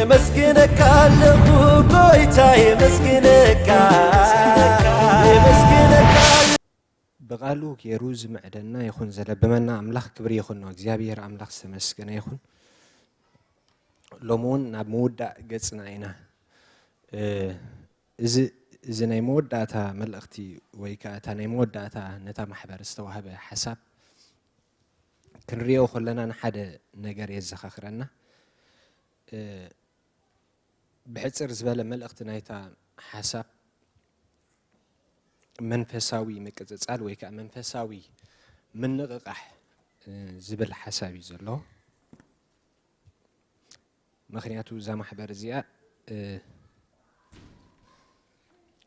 የመስግነካ ኣለኹ ጎይታ፣ የመስግነካ፣ የመስግነካ። ብቓሉ ገይሩ ዝምዕደና ይኹን ዘለብመና ኣምላኽ ክብሪ ይኹኖ። እግዚኣብሔር ኣምላኽ ዝተመስገነ ይኹን። ሎሚ እውን ናብ ምውዳእ ገጽና ኢና። እ፣ እዚ፣ እዚ ናይ መወዳእታ መልእኽቲ ወይ ከኣ እታ ናይ መወዳእታ ነታ ማሕበር ዝተዋህበ ሓሳብ ክንሪኦ ከለና ንሓደ ነገር የዘኻኽረና። እ፣ ብሕጽር ዝበለ መልእኽቲ ናይታ ሓሳብ መንፈሳዊ ምቅጽጻል ወይ ከኣ መንፈሳዊ ምንቕቓሕ፣ እ፣ ዝብል ሓሳብ እዩ ዘለዎ። ምኽንያቱ እዛ ማሕበር እዚኣ፣ እ፣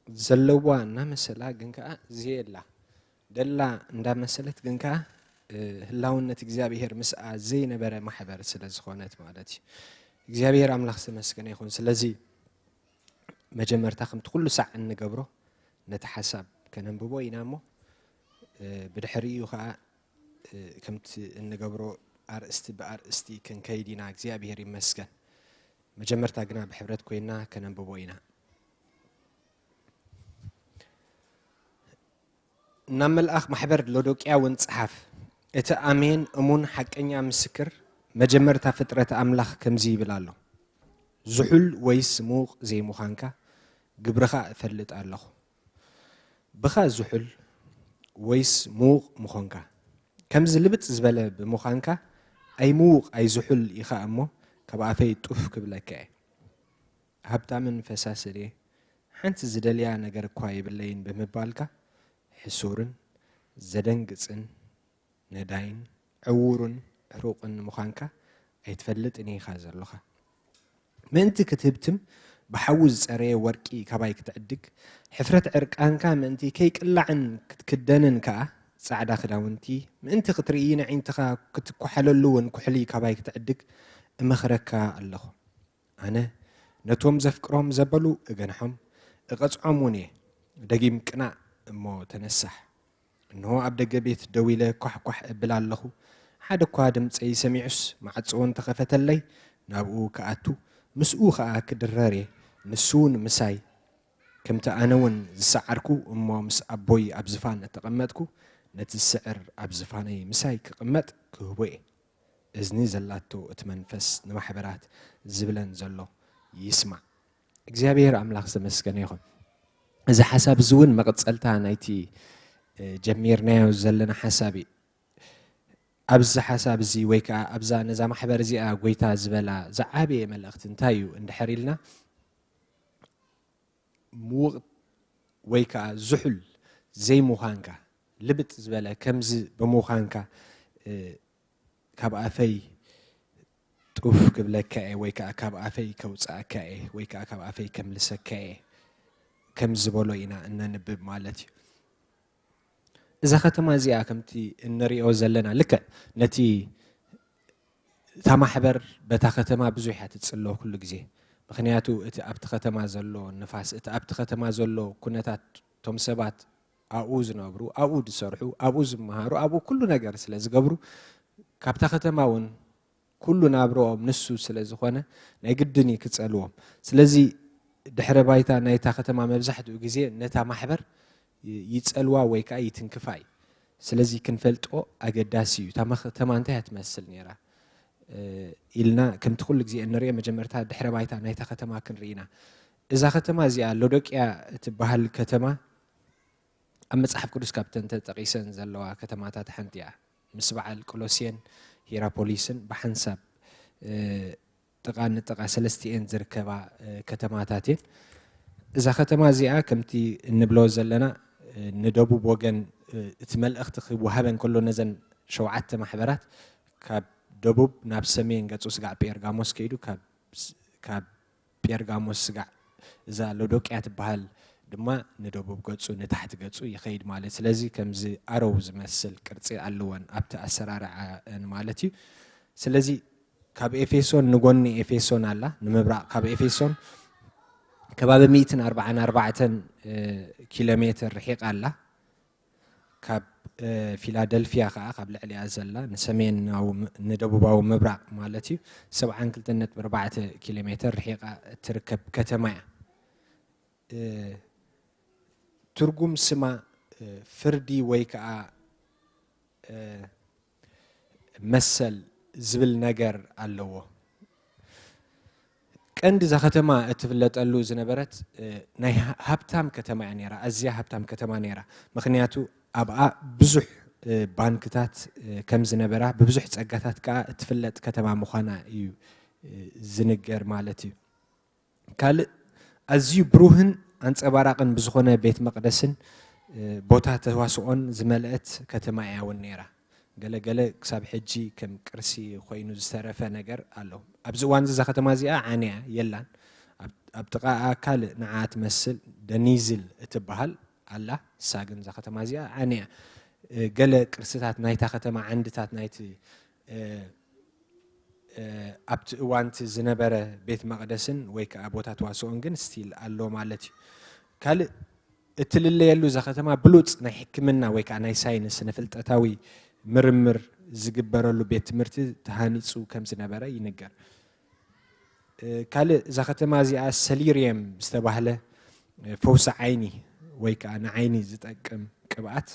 ዘለዋ እናመሰላ ግን ከኣ ዘየላ፣ ደላ እንዳመሰለት ግን ከኣ፣ እ፣ ህላውነት እግዚኣብሔር ምስኣ ዘይነበረ ማሕበር ስለ ዝኾነት ማለት እዩ። እግዚኣብሔር ኣምላኽ ዝተመስገነ ይኹን። ስለዚ መጀመርታ ከምቲ ኩሉ ሳዕ እንገብሮ ነቲ ሓሳብ ከነንብቦ ኢና እሞ፣ እ፣ ብድሕሪኡ ከኣ፣ እ፣ ከምቲ እንገብሮ ኣርእስቲ ብኣርእስቲ ክንከይድ ኢና። እግዚኣብሔር ይመስገን። መጀመርታ ግና ብሕብረት ኮይና ከነንብቦ ኢና። ናብ መልኣኽ ማሕበር ሎዶቅያ እውን ጸሓፍ። እቲ ኣሜን እሙን ሓቀኛ ምስክር መጀመርታ ፍጥረት ኣምላኽ ከምዚ ይብል ኣሎ። ዝሑል ወይስ ምዉቕ ዘይምዃንካ ግብርኻ እፈልጥ ኣለኹ። ብኻ ዝሑል ወይስ ምዉቕ ምኾንካ። ከምዚ ልብጥ ዝበለ ብምዃንካ ኣይምዉቕ ኣይዝሑል ኢኻ እሞ ካብ ኣፈይ ጡፍ ክብለካ እየ። ሃብታምን ፈሳስን እየ፣ ሓንቲ ዝደልያ ነገር እኳ የብለይን ብምባልካ ሕሱርን ዘደንግጽን ነዳይን ዕዉርን ዕሩቕን ምዃንካ ኣይትፈልጥን ኢኻ ዘሎኻ። ምእንቲ ክትህብትም ብሓዊ ዝጸረየ ወርቂ ካባይ ክትዕድግ፣ ሕፍረት ዕርቃንካ ምእንቲ ከይቅላዕን ክትክደንን ከኣ ጻዕዳ ክዳውንቲ ምእንቲ ክትርኢ ነዒንትኻ ክትኳሓለሉ እውን ኩሕሊ ካባይ ክትዕድግ እመኽረካ ኣለኹ። ኣነ ነቶም ዘፍቅሮም ዘበሉ እገንሖም፣ እቐጽዖም እውን እየ። ደጊም ቅናእ እሞ ተነሳሕ። እንሆ ኣብ ደገ ቤት ደው ኢለ ኳሕኳሕ እብል ኣለኹ። ሓደ እኳ ድምጸይ ሰሚዑስ ማዕጾ እንተኸፈተለይ ናብኡ ክኣቱ፣ ምስኡ ኸኣ ክድረር እየ። ንሱ እውን ምሳይ፣ ከምቲ ኣነ እውን ዝሰዓርኩ እሞ ምስ ኣቦይ ኣብ ዝፋን እተቐመጥኩ፣ ነቲ ዝስዕር ኣብ ዝፋነይ ምሳይ ክቕመጥ ክህቦ እየ። እዝኒ ዘላቶ እቲ መንፈስ ንማሕበራት ዝብለን ዘሎ ይስማዕ። እግዚኣብሔር ኣምላኽ ዝተመስገነ ይኹን። እዚ ሓሳብ እዚ እውን መቐጸልታ ናይቲ፣ እ፣ ጀሚርናዮ ዘለና ሓሳብ እዩ። ኣብዚ ሓሳብ እዚ ወይ ከኣ ኣብዛ ነዛ ማሕበር እዚኣ ጎይታ ዝበላ ዝዓበየ መልእኽቲ እንታይ እዩ እንድሕር ኢልና፣ ምዉቕ ወይ ከኣ ዝሑል ዘይምዃንካ፣ ልብጥ ዝበለ ከምዚ ብምዃንካ፣ እ፣ ካብ ኣፈይ ጡፍ ክብለካ እየ ወይ ከኣ ካብ ኣፈይ ከውጽኣካ እየ ወይ ከኣ ካብ ኣፈይ ከምልሰካ እየ ከም ዝበሎ ኢና እነንብብ ማለት እዩ። እዛ ከተማ እዚኣ ከምቲ እንሪኦ ዘለና ልክዕ ነቲ እታ ማሕበር በታ ከተማ ብዙሕ እያ ትጽሎ ኩሉ ግዜ። ምኽንያቱ እቲ ኣብቲ ከተማ ዘሎ ንፋስ፣ እቲ ኣብቲ ከተማ ዘሎ ኩነታት፣ እቶም ሰባት ኣብኡ ዝነብሩ፣ ኣብኡ ዝሰርሑ፣ ኣብኡ ዝመሃሩ፣ ኣብኡ ኩሉ ነገር ስለ ዝገብሩ፣ ካብታ ከተማ እውን ኩሉ ናብርኦም ንሱ ስለ ዝኾነ ናይ ግድን እዩ ክጸልዎም። ስለዚ ድሕረ ባይታ ናይታ ከተማ መብዛሕትኡ ግዜ ነታ ማሕበር ይ-፣ ይጸልዋ ወይ ከኣ ይትንክፋ እዩ። ስለዚ ክንፈልጦ ኣገዳሲ እዩ። እታ መ-፣ ከተማ እንታይ እያ ትመስል ነይራ፣ እ፣ ኢልና ከምቲ ኩሉ ግዜ እንሪኦ መጀመርታ ድሕረ ባይታ ናይታ ከተማ ክንርኢ ኢና። እዛ ከተማ እዚኣ ሎዶቅያ እትበሃል ከተማ ኣብ መጽሓፍ ቅዱስ ካብተን ተጠቒሰን ዘለዋ ከተማታት ሓንቲ እያ። ምስ በዓል ቆሎሴን ሂራፖሊስን ብሓንሳብ፣ እ፣ ጥቓ ንጥቓ ሰለስቲኤን ዝርከባ፣ እ፣ ከተማታት እየን። እዛ ከተማ እዚኣ ከምቲ እንብሎ ዘለና፣ እ፣ ንደቡብ ወገን፣ እ፣ እቲ መልእኽቲ ክወሃበን ከሎ ነዘን ሸውዓተ ማሕበራት ካብ ደቡብ ናብ ሰሜን ገጹ ስጋዕ ጴርጋሞስ ከይዱ ካብ ስ-፣ ካብ ጴርጋሞስ ስጋዕ እዛ ሎዶቅያ ትበሃል ድማ ንደቡብ ገጹ ንታሕቲ ገጹ ይኸይድ ማለት። ስለዚ ከምዚ ኣረው ዝመስል ቅርጺ ኣለወን ኣብቲ ኣሰራርዓን ማለት እዩ። ስለዚ ካብ ኤፌሶን ንጎኒ ኤፌሶን ኣላ፣ ንምብራቕ ካብ ኤፌሶን ከባቢ ሚእትን ኣርባዓን ኣርባዕተን፣ እ፣ ኪሎ ሜትር ርሒቓ ኣላ። ካብ ፊላደልፊያ ከዓ ካብ ልዕሊኣ ዘላ ንሰሜናዊ ንደቡባዊ ምብራቕ ማለት እዩ ሰብዓን ክልተን ነጥቢ ኣርባዕተ ኪሎ ሜትር ርሒቓ እትርከብ ከተማ እያ። ትርጉም ስማ ፍርዲ ወይ ከዓ መሰል ዝብል ነገር ኣለዎ። ቀንዲ እዛ ከተማ እትፍለጠሉ ዝነበረት ናይ ሃብታም ከተማ እያ ነይራ፣ ኣዝያ ሃብታም ከተማ ነይራ። ምክንያቱ ኣብኣ ብዙሕ ባንክታት ከም ዝነበራ፣ ብብዙሕ ጸጋታት ከኣ እትፍለጥ ከተማ ምዃና እዩ ዝንገር ማለት እዩ። ካልእ ኣዝዩ ብሩህን ኣንጸባራቕን ብዝኾነ ቤት መቕደስን ቦታ ተዋስኦን ዝመልአት ከተማ እያ እውን ነይራ። ገለ ገለ ክሳብ ሕጂ ከም ቅርሲ ኮይኑ ዝተረፈ ነገር ኣሎ። ኣብዚ እዋን እዚ እዛ ከተማ እዚኣ ዓንያ የላን። ኣብ ጥቓኣ ካልእ ንዓ ትመስል ደኒዝል እትበሃል ኣላ። እሳ ግን እዛ ከተማ እዚኣ ዓንያ። ገለ ቅርስታት ናይታ ከተማ፣ ዓንድታት ናይቲ ኣብቲ እዋንቲ ዝነበረ ቤት መቕደስን ወይ ከዓ ቦታ ተዋስኦን ግን ስቲል ኣሎ ማለት እዩ። ካልእ እትልለየሉ እዛ ከተማ ብሉፅ ናይ ሕክምና ወይ ከዓ ናይ ሳይንስ ንፍልጠታዊ ምርምር ዝግበረሉ ቤት ትምህርቲ ተሃኒፁ ከም ዝነበረ ይንገር። ካልእ እዛ ከተማ እዚኣ ሰሊርየም ዝተባህለ ፈውሲ ዓይኒ ወይ ከዓ ንዓይኒ ዝጠቅም ቅብኣት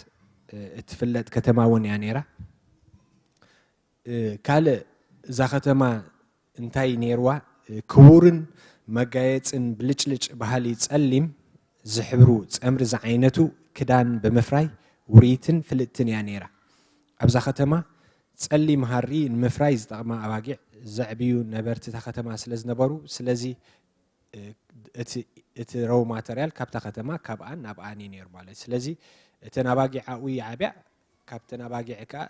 እትፍለጥ ከተማ እውን እያ ነይራ። ካልእ እዛ ከተማ እንታይ ነይርዋ? ክቡርን መጋየፅን ብልጭልጭ ባህሊ ጸሊም ዝሕብሩ ጸምሪ ዝዓይነቱ ክዳን ብምፍራይ ውርይትን ፍልጥትን እያ ነይራ። ኣብዛ ከተማ ጸሊም ሃሪ ንምፍራይ ዝጠቕማ ኣባጊዕ ዘዕብዩ ነበርቲ እታ ከተማ ስለ ዝነበሩ፣ ስለዚ እቲ እቲ ረው ማተርያል ካብታ ከተማ ካብኣን ናብኣን እዩ ነይሩ ማለት እዩ። ስለዚ እተን ኣባጊዕ ኣብኡ ይዓብያ፣ ካብተን ኣባጊዕ ከዓ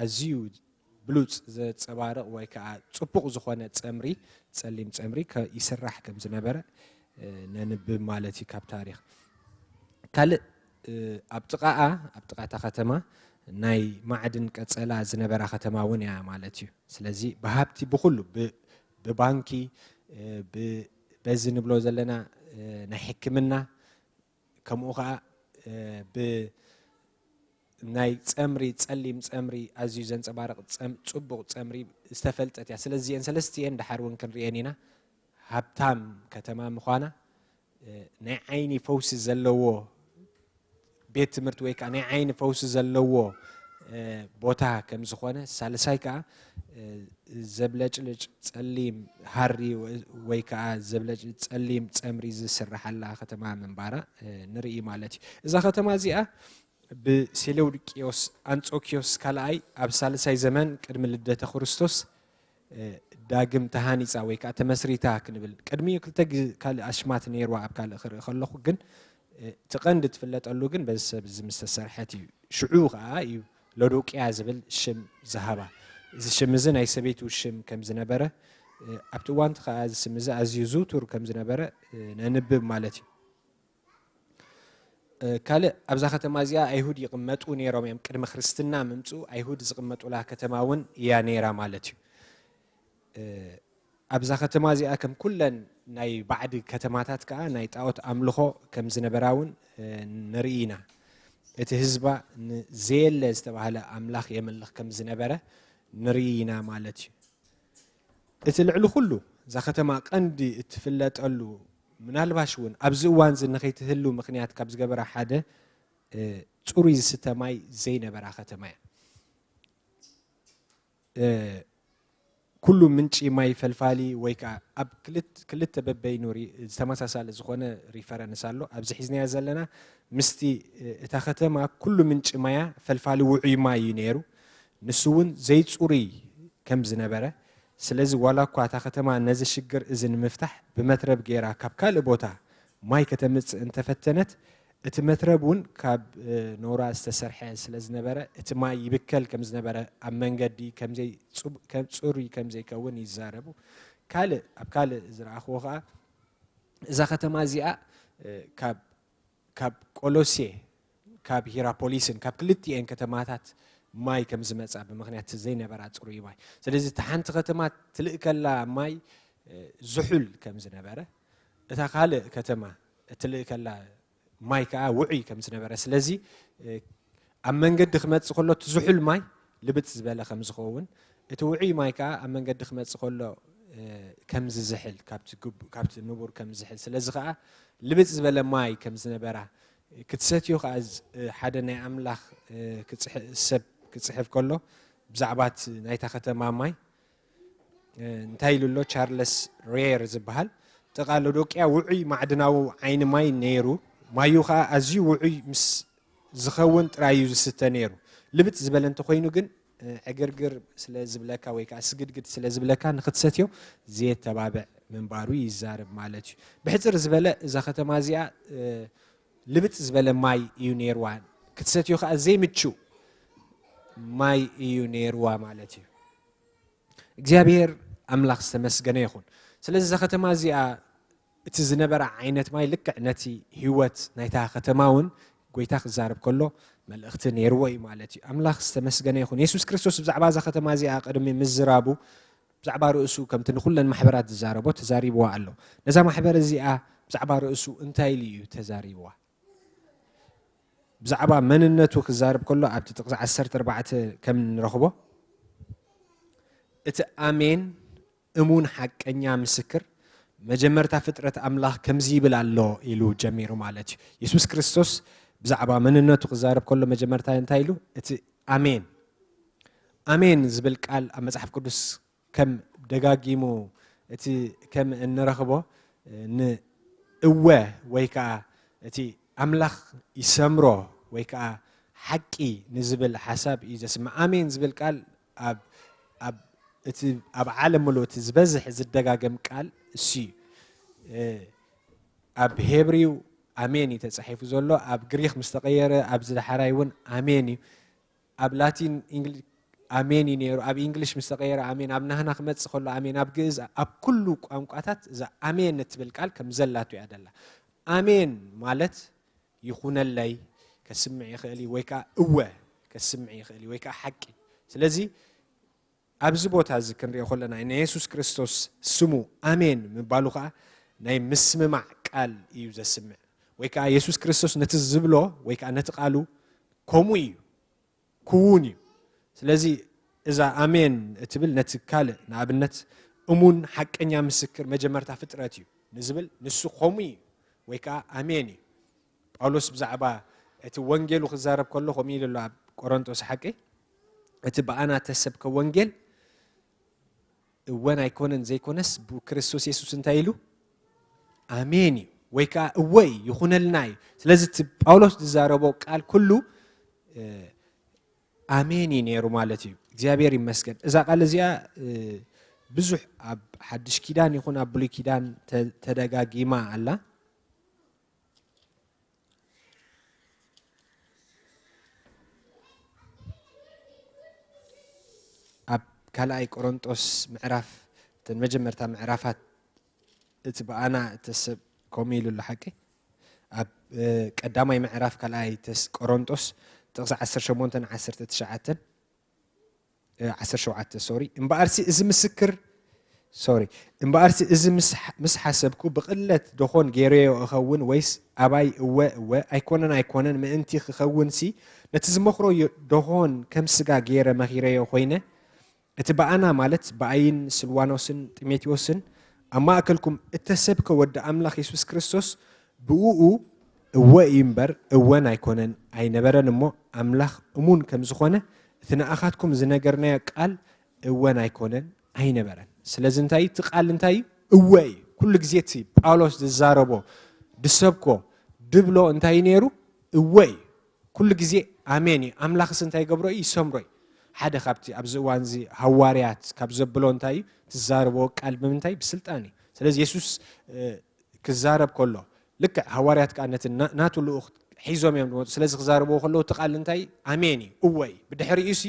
ኣዝዩ ብሉፅ ዘፀባርቕ ወይ ከዓ ፅቡቕ ዝኾነ ፀምሪ፣ ፀሊም ፀምሪ ይስራሕ ከም ዝነበረ ነንብብ ማለት እዩ ካብ ታሪኽ። ካልእ ኣብ ጥቓኣ ኣብ ጥቓ እታ ከተማ ናይ ማዕድን ቀፀላ ዝነበራ ከተማ እውን እያ ማለት እዩ። ስለዚ ብሃብቲ ብኩሉ ብባንኪ በዚ ንብሎ ዘለና ናይ ሕክምና ከምኡ ከዓ ብ ናይ ፀምሪ ፀሊም ፀምሪ ኣዝዩ ዘንፀባርቕ ፅቡቕ ፀምሪ ዝተፈልጠት እያ። ስለዚ እዚአን ሰለስቲአን ደሓር እውን ክንሪአን ኢና። ሃብታም ከተማ ምዃና ናይ ዓይኒ ፈውሲ ዘለዎ ቤት ትምህርቲ ወይ ከዓ ናይ ዓይኒ ፈውሲ ዘለዎ ቦታ ከም ዝኾነ፣ ሳልሳይ ከዓ ዘብለጭልጭ ፀሊም ሃሪ ወይ ከዓ ዘብለጭልጭ ፀሊም ፀምሪ ዝስርሓላ ከተማ ምንባራ ንርኢ ማለት እዩ። እዛ ከተማ እዚኣ ብሴሌውድቂዮስ ኣንጾኪዮስ ካልኣይ ኣብ ሳልሳይ ዘመን ቅድሚ ልደተ ክርስቶስ ዳግም ተሃኒጻ ወይ ከዓ ተመስሪታ ክንብል፣ ቅድሚኡ ክልተ ካልእ ኣሽማት ነይርዋ ኣብ ካልእ ክርኢ ከለኹ፣ ግን እቲ ቀንዲ ትፍለጠሉ ግን በዚ ሰብ እዚ ምስ ተሰርሐት እዩ። ሽዑ ከዓ እዩ ሎዶቅያ ዝብል ሽም ዝሃባ። እዚ ሽም እዚ ናይ ሰበይቱ ሽም ከም ዝነበረ፣ ኣብቲ እዋንቲ ከዓ እዚ ስም እዚ ኣዝዩ ዝውቱር ከም ዝነበረ ነንብብ ማለት እዩ። ካልእ ኣብዛ ከተማ እዚኣ ኣይሁድ ይቕመጡ ነይሮም እዮም። ቅድሚ ክርስትና ምምፅኡ ኣይሁድ ዝቕመጡላ ከተማ እውን እያ ነይራ ማለት እዩ። ኣብዛ ከተማ እዚኣ ከም ኩለን ናይ ባዕዲ ከተማታት ከዓ ናይ ጣዖት ኣምልኾ ከም ዝነበራ እውን ንርኢ ኢና። እቲ ህዝባ ንዘየለ ዝተባህለ ኣምላኽ የምልኽ ከም ዝነበረ ንርኢ ኢና ማለት እዩ። እቲ ልዕሊ ኩሉ እዛ ከተማ ቀንዲ እትፍለጠሉ፣ ምናልባሽ እውን ኣብዚ እዋን እዚ ንኸይትህሉ ምኽንያት ካብ ዝገበራ ሓደ፣ እ፣ ጽሩይ ዝስተ ማይ ዘይነበራ ከተማ እያ። እ፣ ኩሉ ምንጪ ማይ ፈልፋሊ ወይ ከዓ ኣብ ክልት-፣ ክልተ በበይኑ ሪ-፣ ዝተመሳሳለ ዝኾነ ሪፈረንስ ኣሎ። ኣብዚ ሒዝናዮ ዘለና ምስቲ፣ እ፣ እታ ከተማ ኩሉ ምንጪ ማያ ፈልፋሊ ውዑይ ማይ እዩ ነይሩ። ንሱ እውን ዘይጽሩይ ከም ዝነበረ፣ ስለዚ ዋላ እኳ እታ ከተማ ነዚ ሽግር እዚ ንምፍታሕ ብመትረብ ገይራ ካብ ካልእ ቦታ ማይ ከተምጽእ እንተፈተነት፣ እቲ መትረብ እውን ካብ፣ እ፣ ኖራ ዝተሰርሐ ስለ ዝነበረ፣ እቲ ማይ ይብከል ከም ዝነበረ፣ ኣብ መንገዲ ከም ዘይ-፣ ጽቡ-፣ ከም ጽሩይ ከም ዘይከውን ይዛረቡ። ካልእ፣ ኣብ ካልእ ዝረኣኽዎ ኸኣ፣ እዛ ከተማ እዚኣ፣ እ፣ ካብ ካብ ቆሎሴ፣ ካብ ሂራፖሊስን ካብ ክልቲኤን ከተማታት ማይ ከም ዝመጻ ብምኽንያት ዘይነበራ ጽሩይ ማይ። ስለዚ እታ ሓንቲ ከተማ ትልእከላ ማይ፣ እ፣ ዝሑል ከም ዝነበረ፣ እታ ካልእ ከተማ እትልእከላ ማይ ከኣ ውዑይ ከም ዝነበረ፣ ስለዚ፣ እ፣ ኣብ መንገዲ ክመጽእ ከሎ እቲ ዝሑል ማይ ልብጥ ዝበለ ከም ዝኸውን፣ እቲ ውዑይ ማይ ከኣ ኣብ መንገዲ ክመጽእ ከሎ፣ እ፣ ከም ዝዝሕል፣ ካብቲ ግቡ-፣ ካብቲ ንቡር ከም ዝዝሕል፣ ስለዚ ከኣ ልብጥ ዝበለ ማይ ከም ዝነበራ ክትሰትዮ ከኣ ዝ-፣ ሓደ ናይ ኣምላኽ፣ እ፣ ክጽሕ-፣ ሰብ ክጽሕፍ ከሎ ብዛዕባ እቲ ናይታ ከተማ ማይ፣ እ፣ እንታይ ኢሉ ኣሎ? ቻርለስ ሬየር ዝበሃል፣ ጠቓሎ ዶቅያ ውዑይ ማዕድናዊ ዓይኒ ማይ ነይሩ። ማዩ ከኣ ኣዝዩ ውዑይ ምስ ዝኸውን ጥራይ እዩ ዝስተ ነይሩ። ልብጥ ዝበለ እንተኾይኑ ግን፣ እ፣ ዕግርግር ስለ ዝብለካ ወይ ከኣ ስግድግድ ስለ ዝብለካ ንኽትሰትዮ ዘየተባብዕ ምንባሩ ይዛረብ ማለት እዩ። ብሕጽር ዝበለ እዛ ከተማ እዚኣ፣ እ፣ ልብጥ ዝበለ ማይ እዩ ነይርዋ። ክትሰትዮ ከኣ ዘይምቹእ ማይ እዩ ነይርዋ ማለት እዩ። እግዚኣብሔር ኣምላኽ ዝተመስገነ ይኹን። ስለዚ እዛ ከተማ እዚኣ እቲ ዝነበረ ዓይነት ማይ ልክዕ ነቲ ህይወት ናይታ ከተማ እውን ጎይታ ክዛረብ ከሎ መልእኽቲ ነይርዎ እዩ ማለት እዩ። ኣምላኽ ዝተመስገነ ይኹን። የሱስ ክርስቶስ ብዛዕባ እዛ ከተማ እዚኣ ቅድሚ ምዝራቡ ብዛዕባ ርእሱ ከምቲ ንኹለን ማሕበራት ዝዛረቦ ተዛሪብዋ ኣሎ። ነዛ ማሕበር እዚኣ ብዛዕባ ርእሱ እንታይ ኢሉ እዩ ተዛሪብዋ? ብዛዕባ መንነቱ ክዛረብ ከሎ ኣብቲ ጥቕሲ ዓሰርተ ኣርባዕተ ከም ንረኽቦ እቲ ኣሜን እሙን ሓቀኛ ምስክር መጀመርታ ፍጥረት ኣምላኽ ከምዚ ይብል ኣሎ ኢሉ ጀሚሩ ማለት እዩ። የሱስ ክርስቶስ ብዛዕባ መንነቱ ክዛረብ ከሎ መጀመርታ እንታይ ኢሉ? እቲ ኣሜን። ኣሜን ዝብል ቃል ኣብ መጽሓፍ ቅዱስ ከም ደጋጊሙ እቲ ከም እንረኽቦ ንእወ ወይ ከኣ እቲ ኣምላኽ ይሰምሮ ወይ ከኣ ሓቂ ንዝብል ሓሳብ እዩ ዘስምዕ። ኣሜን ዝብል ቃል ኣብ፣ ኣብ፣ እቲ ኣብ ዓለም ምሉእ እቲ ዝበዝሕ ዝደጋገም ቃል እሱ እዩ። እ፣ ኣብ ሄብሪው ኣሜን እዩ ተጻሒፉ ዘሎ። ኣብ ግሪኽ ምስ ተቐየረ፣ ኣብዚ ዳሕራይ እውን ኣሜን እዩ። ኣብ ላቲን ኢንግሊ-፣ ኣሜን እዩ ነይሩ። ኣብ ኢንግሊሽ ምስ ተቐየረ ኣሜን፣ ኣብ ናህና ክመጽእ ከሎ ኣሜን፣ ኣብ ግእዝ፣ ኣብ ኩሉ ቋንቋታት እዛ ኣሜን እትብል ቃል ከም ዘላቶ እያ ደላ። ኣሜን ማለት ይኹነለይ ከስምዕ ይኽእል እዩ፣ ወይ ከኣ እወ ከስምዕ ይኽእል እዩ፣ ወይ ከኣ ሓቂ። ስለዚ ኣብዚ ቦታ እዚ ክንሪኦ ከለና ናይ የሱስ ክርስቶስ ስሙ ኣሜን ምባሉ ከኣ ናይ ምስምማዕ ቃል እዩ ዘስምዕ። ወይ ከኣ የሱስ ክርስቶስ ነቲ ዝብሎ ወይ ከኣ ነቲ ቃሉ ከምኡ እዩ፣ ክውን እዩ። ስለዚ እዛ ኣሜን እትብል ነቲ ካልእ ንኣብነት እሙን ሓቀኛ ምስክር መጀመርታ ፍጥረት እዩ ንዝብል ንሱ ከምኡ እዩ ወይ ከኣ ኣሜን እዩ። ጳውሎስ ብዛዕባ እቲ ወንጌሉ ክዛረብ ከሎ ከምኡ ኢሉ ኣሎ ኣብ ቆሮንጦስ ሓቂ፣ እቲ ብኣና ተሰብከ ወንጌል እወን ኣይኮነን ዘይኮነስ ብክርስቶስ የሱስ እንታይ ኢሉ? ኣሜን እዩ ወይ ከኣ እወ እዩ ይኹነልና እዩ። ስለዚ እቲ ጳውሎስ ዝዛረቦ ቃል ኩሉ፣ እ፣ ኣሜን እዩ ነይሩ ማለት እዩ። እግዚኣብሔር ይመስገን። እዛ ቃል እዚኣ፣ እ፣ ብዙሕ ኣብ ሓድሽ ኪዳን ይኹን ኣብ ብሉይ ኪዳን ተ-፣ ተደጋጊማ ኣላ። ኣብ ካልኣይ ቆሮንጦስ ምዕራፍ፣ እተን መጀመርታ ምዕራፋት እቲ ብኣና እተሰብ ከምኡ ኢሉ ኣሎ ሓቂ። ኣብ፣ እ፣ ቀዳማይ ምዕራፍ ካልኣይ ተስ-፣ ቆሮንጦስ ጥቕሲ ዓሰርተ ሸሞንተ ን ዓሰርተ ትሽዓተ፣ እ፣ ዓሰርተ ሸውዓተ፣ ሶሪ። እምበኣርሲ እዚ ምስክር፣ ሶሪ። እምበኣርሲ እዚ ምስ፣ ምስ ሓሰብኩ ብቕለት ደኾን ገይረዮ እኸውን ወይስ ኣባይ እወ እወ ኣይኮነን ኣይኮነን ምእንቲ ክኸውንሲ ነቲ ዝመኽሮ ዮ-፣ ደኾን ከም ስጋ ገይረ መኺረዮ ኮይነ እቲ ብኣና ማለት ብኣይን ስልዋኖስን ጢሞቴዎስን ኣብ ማእከልኩም እተሰብከ ወዲ ኣምላኽ የሱስ ክርስቶስ ብእኡ እወ እዩ እምበር እወን ኣይኮነን ኣይነበረን እሞ ኣምላኽ እሙን ከም ዝኾነ እቲ ንኣኻትኩም ዝነገርናዮ ቃል እወን ኣይኮነን ኣይነበረን። ስለዚ እንታይ እዩ? እቲ ቃል እንታይ እዩ? እወ እዩ። ኩሉ ግዜ እቲ ጳውሎስ ዝዛረቦ ድሰብኮ ድብሎ እንታይ እዩ ነይሩ? እወ እዩ። ኩሉ ግዜ ኣሜን እዩ። ኣምላኽስ እንታይ ይገብሮ እዩ? ይሰምሮ እዩ። ሓደ ካብቲ ኣብዚ እዋን እዚ ሃዋርያት ካብ ዘብሎ እንታይ እዩ? ትዛረብዎ ቃል ብምንታይ? ብስልጣን እዩ። ስለዚ የሱስ፣ እ፣ ክዛረብ ከሎ ልክዕ ሃዋርያት ከኣ ነቲ ና-፣ ናቱ ልኡኽ ሒዞም እዮም ዝመጹ። ስለዚ ክዛረብዎ ከለዉ እቲ ቃል እንታይ እዩ? ኣሜን እዩ። እወ እዩ። ብድሕሪኡ ሲ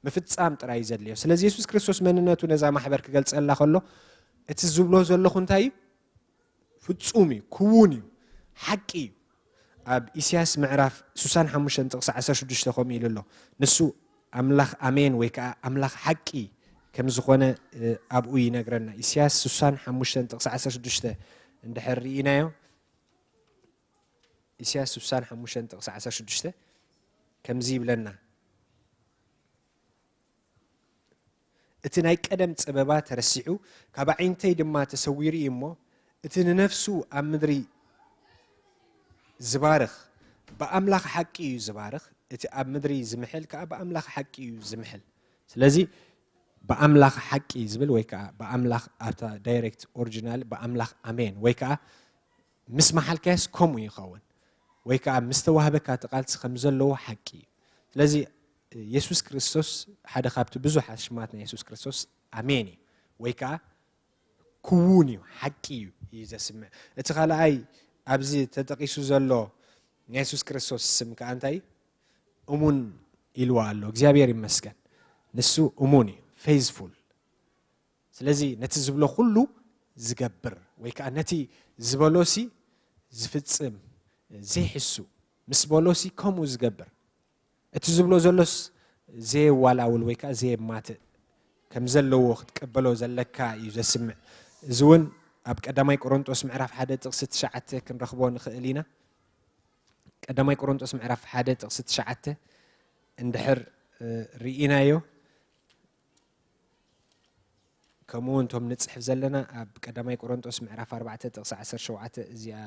ምፍጻም ጥራይ እዩ ዘድልዮ። ስለዚ የሱስ ክርስቶስ መንነቱ ነዛ ማሕበር ክገልጸላ ከሎ እቲ ዝብሎ ዘለኹ እንታይ እዩ? ፍጹም እዩ፣ ክውን እዩ፣ ሓቂ እዩ። ኣብ ኢሳያስ ምዕራፍ ስሳን ሓሙሽተን ጥቕሲ ዓሰርተ ሽዱሽተ ከምኡ ኢሉ ኣሎ። ንሱ ኣምላኽ ኣሜን ወይ ከኣ ኣምላኽ ሓቂ ከም ዝኾነ፣ እ፣ ኣብኡ ይነግረና። ኢሳያስ ስሳን ሓሙሽተን ጥቕሲ ዓሰርተ ሽዱሽተ እንድሕር ርኢናዮ፣ ኢሳያስ ስሳን ሓሙሽተን ጥቕሲ ዓሰርተ ሽዱሽተ፣ ከምዚ ይብለና፣ እቲ ናይ ቀደም ጸበባ ተረሲዑ፣ ካብ ኣዒንተይ ድማ ተሰዊሩ እዩ እሞ፣ እቲ ንነፍሱ ኣብ ምድሪ ዝባርኽ ብኣምላኽ ሓቂ እዩ ዝባርኽ፣ እቲ ኣብ ምድሪ ዝምሕል ከኣ ብኣምላኽ ሓቂ እዩ ዝምሕል። ስለዚ ብኣምላኽ ሓቂ ዝብል ወይ ከኣ ብኣምላኽ ኣብታ ዳይሬክት ኦሪጂናል ብኣምላኽ ኣሜን ወይ ከኣ ምስ መሓልካያስ ከምኡ ይኸውን ወይ ከኣ ምስ ተዋህበካ እቲ ቃልሲ ከም ዘለዎ ሓቂ እዩ። ስለዚ የሱስ ክርስቶስ ሓደ ካብቲ ብዙሕ ኣሽማት ናይ የሱስ ክርስቶስ ኣሜን እዩ ወይ ከኣ ክውን እዩ፣ ሓቂ እዩ እዩ ዘስምዕ። እቲ ካልኣይ ኣብዚ ተጠቂሱ ዘሎ ናይ የሱስ ክርስቶስ ስም ከኣ እንታይ እዩ? እሙን ኢልዋ ኣሎ። እግዚኣብሔር ይመስገን። ንሱ እሙን እዩ፣ ፌዝፉል። ስለዚ ነቲ ዝብሎ ኩሉ ዝገብር ወይ ከኣ ነቲ ዝበሎሲ ዝፍጽም ዘይሕሱ ምስ በሎሲ ከምኡ ዝገብር እቲ ዝብሎ ዘሎስ ዘየዋላውል ወይ ከኣ ዘየማትእ ከም ዘለዎ ክትቀበሎ ዘለካ እዩ ዘስምዕ። እዚ እውን ኣብ ቀዳማይ ቆሮንጦስ ምዕራፍ ሓደ ጥቕሲ ትሽዓተ ክንረኽቦ ንኽእል ኢና። ቀዳማይ ቆሮንጦስ ምዕራፍ ሓደ ጥቕሲ ትሽዓተ እንድሕር እ፣ ርኢናዮ ከምኡ እውን እቶም ንፅሕፍ ዘለና ኣብ ቀዳማይ ቆሮንጦስ ምዕራፍ ኣርባዕተ ጥቕሲ ዓሰርተ ሸውዓተ እዚኣ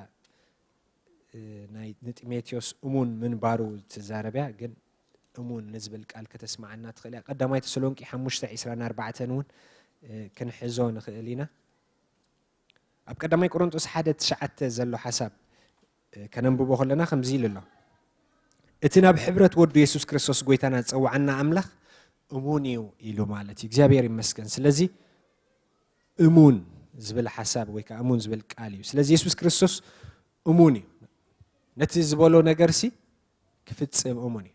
እ፣ ናይ ንጢሞቴዎስ እሙን ምንባሩ ትዛረብያ ግን እሙን ንዝብል ቃል ከተስማዓና ትኽእል እያ። ቀዳማይ ተሰሎንቂ ሓሙሽተ ዒስራን ኣርባዕተን እውን እ፣ ክንሕዞ ንኽእል ኢና። ኣብ ቀዳማይ ቆሮንጦስ ሓደ ትሽዓተ ዘሎ ሓሳብ እ፣ ከነንብቦ ከለና ከምዚ ኢሉ ኣሎ። እቲ ናብ ሕብረት ወዱ የሱስ ክርስቶስ ጎይታና ዝጸውዓና ኣምላኽ እሙን እዩ ኢሉ ማለት እዩ። እግዚኣብሔር ይመስገን። ስለዚ እሙን ዝብል ሓሳብ ወይ ከዓ እሙን ዝብል ቃል እዩ። ስለዚ የሱስ ክርስቶስ እሙን እዩ። ነቲ ዝበሎ ነገርሲ ክፍጽም እሙን እዩ።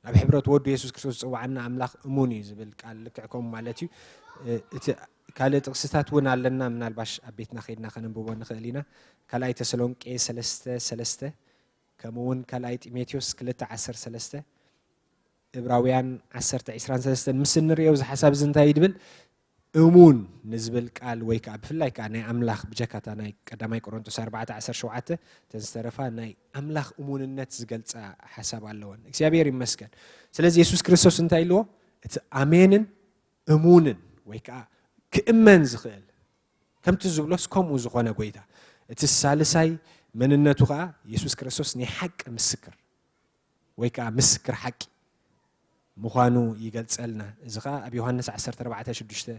ናብ ሕብረት ወዱ የሱስ ክርስቶስ ዝጽውዓና ኣምላኽ እሙን እዩ ዝብል ቃል ልክዕ ከምኡ ማለት እዩ። እ፣ እቲ ካልእ ጥቕስታት እውን ኣለና፣ ምናልባሽ ኣብ ቤትና ከይድና ከነንብቦ ንኽእል ኢና። ካልኣይ ተሰሎንቄ ሰለስተ ሰለስተ ከምኡ እውን ካልኣይ ጢሞቴዎስ ክልተ ዓሰርተ ሰለስተ እብራውያን ዓሰርተ ዒስራን ሰለስተን ምስ እንርእዮ እዚ ሓሳብ እዚ እንታይ እዩ ድብል? እሙን ንዝብል ቃል ወይ ከዓ ብፍላይ ከዓ ናይ ኣምላኽ ብጀካታ ናይ ቀዳማይ ቆሮንቶስ ኣርባዕተ ዓሰርተ ሸውዓተ እተን ዝተረፋ ናይ ኣምላኽ እሙንነት ዝገልፃ ሓሳብ ኣለወን። እግዚኣብሔር ይመስገን። ስለዚ የሱስ ክርስቶስ እንታይ ኢልዎ? እቲ ኣሜንን እሙንን ወይ ከዓ ክእመን ዝኽእል ከምቲ ዝብሎስ ከምኡ ዝኾነ ጎይታ። እቲ ሳልሳይ መንነቱ ከዓ የሱስ ክርስቶስ ናይ ሓቂ ምስክር ወይ ከዓ ምስክር ሓቂ ምዃኑ ይገልጸልና። እዚ ከዓ ኣብ ዮሃንስ ዓሰርተ ኣርባዕተ ሽዱሽተ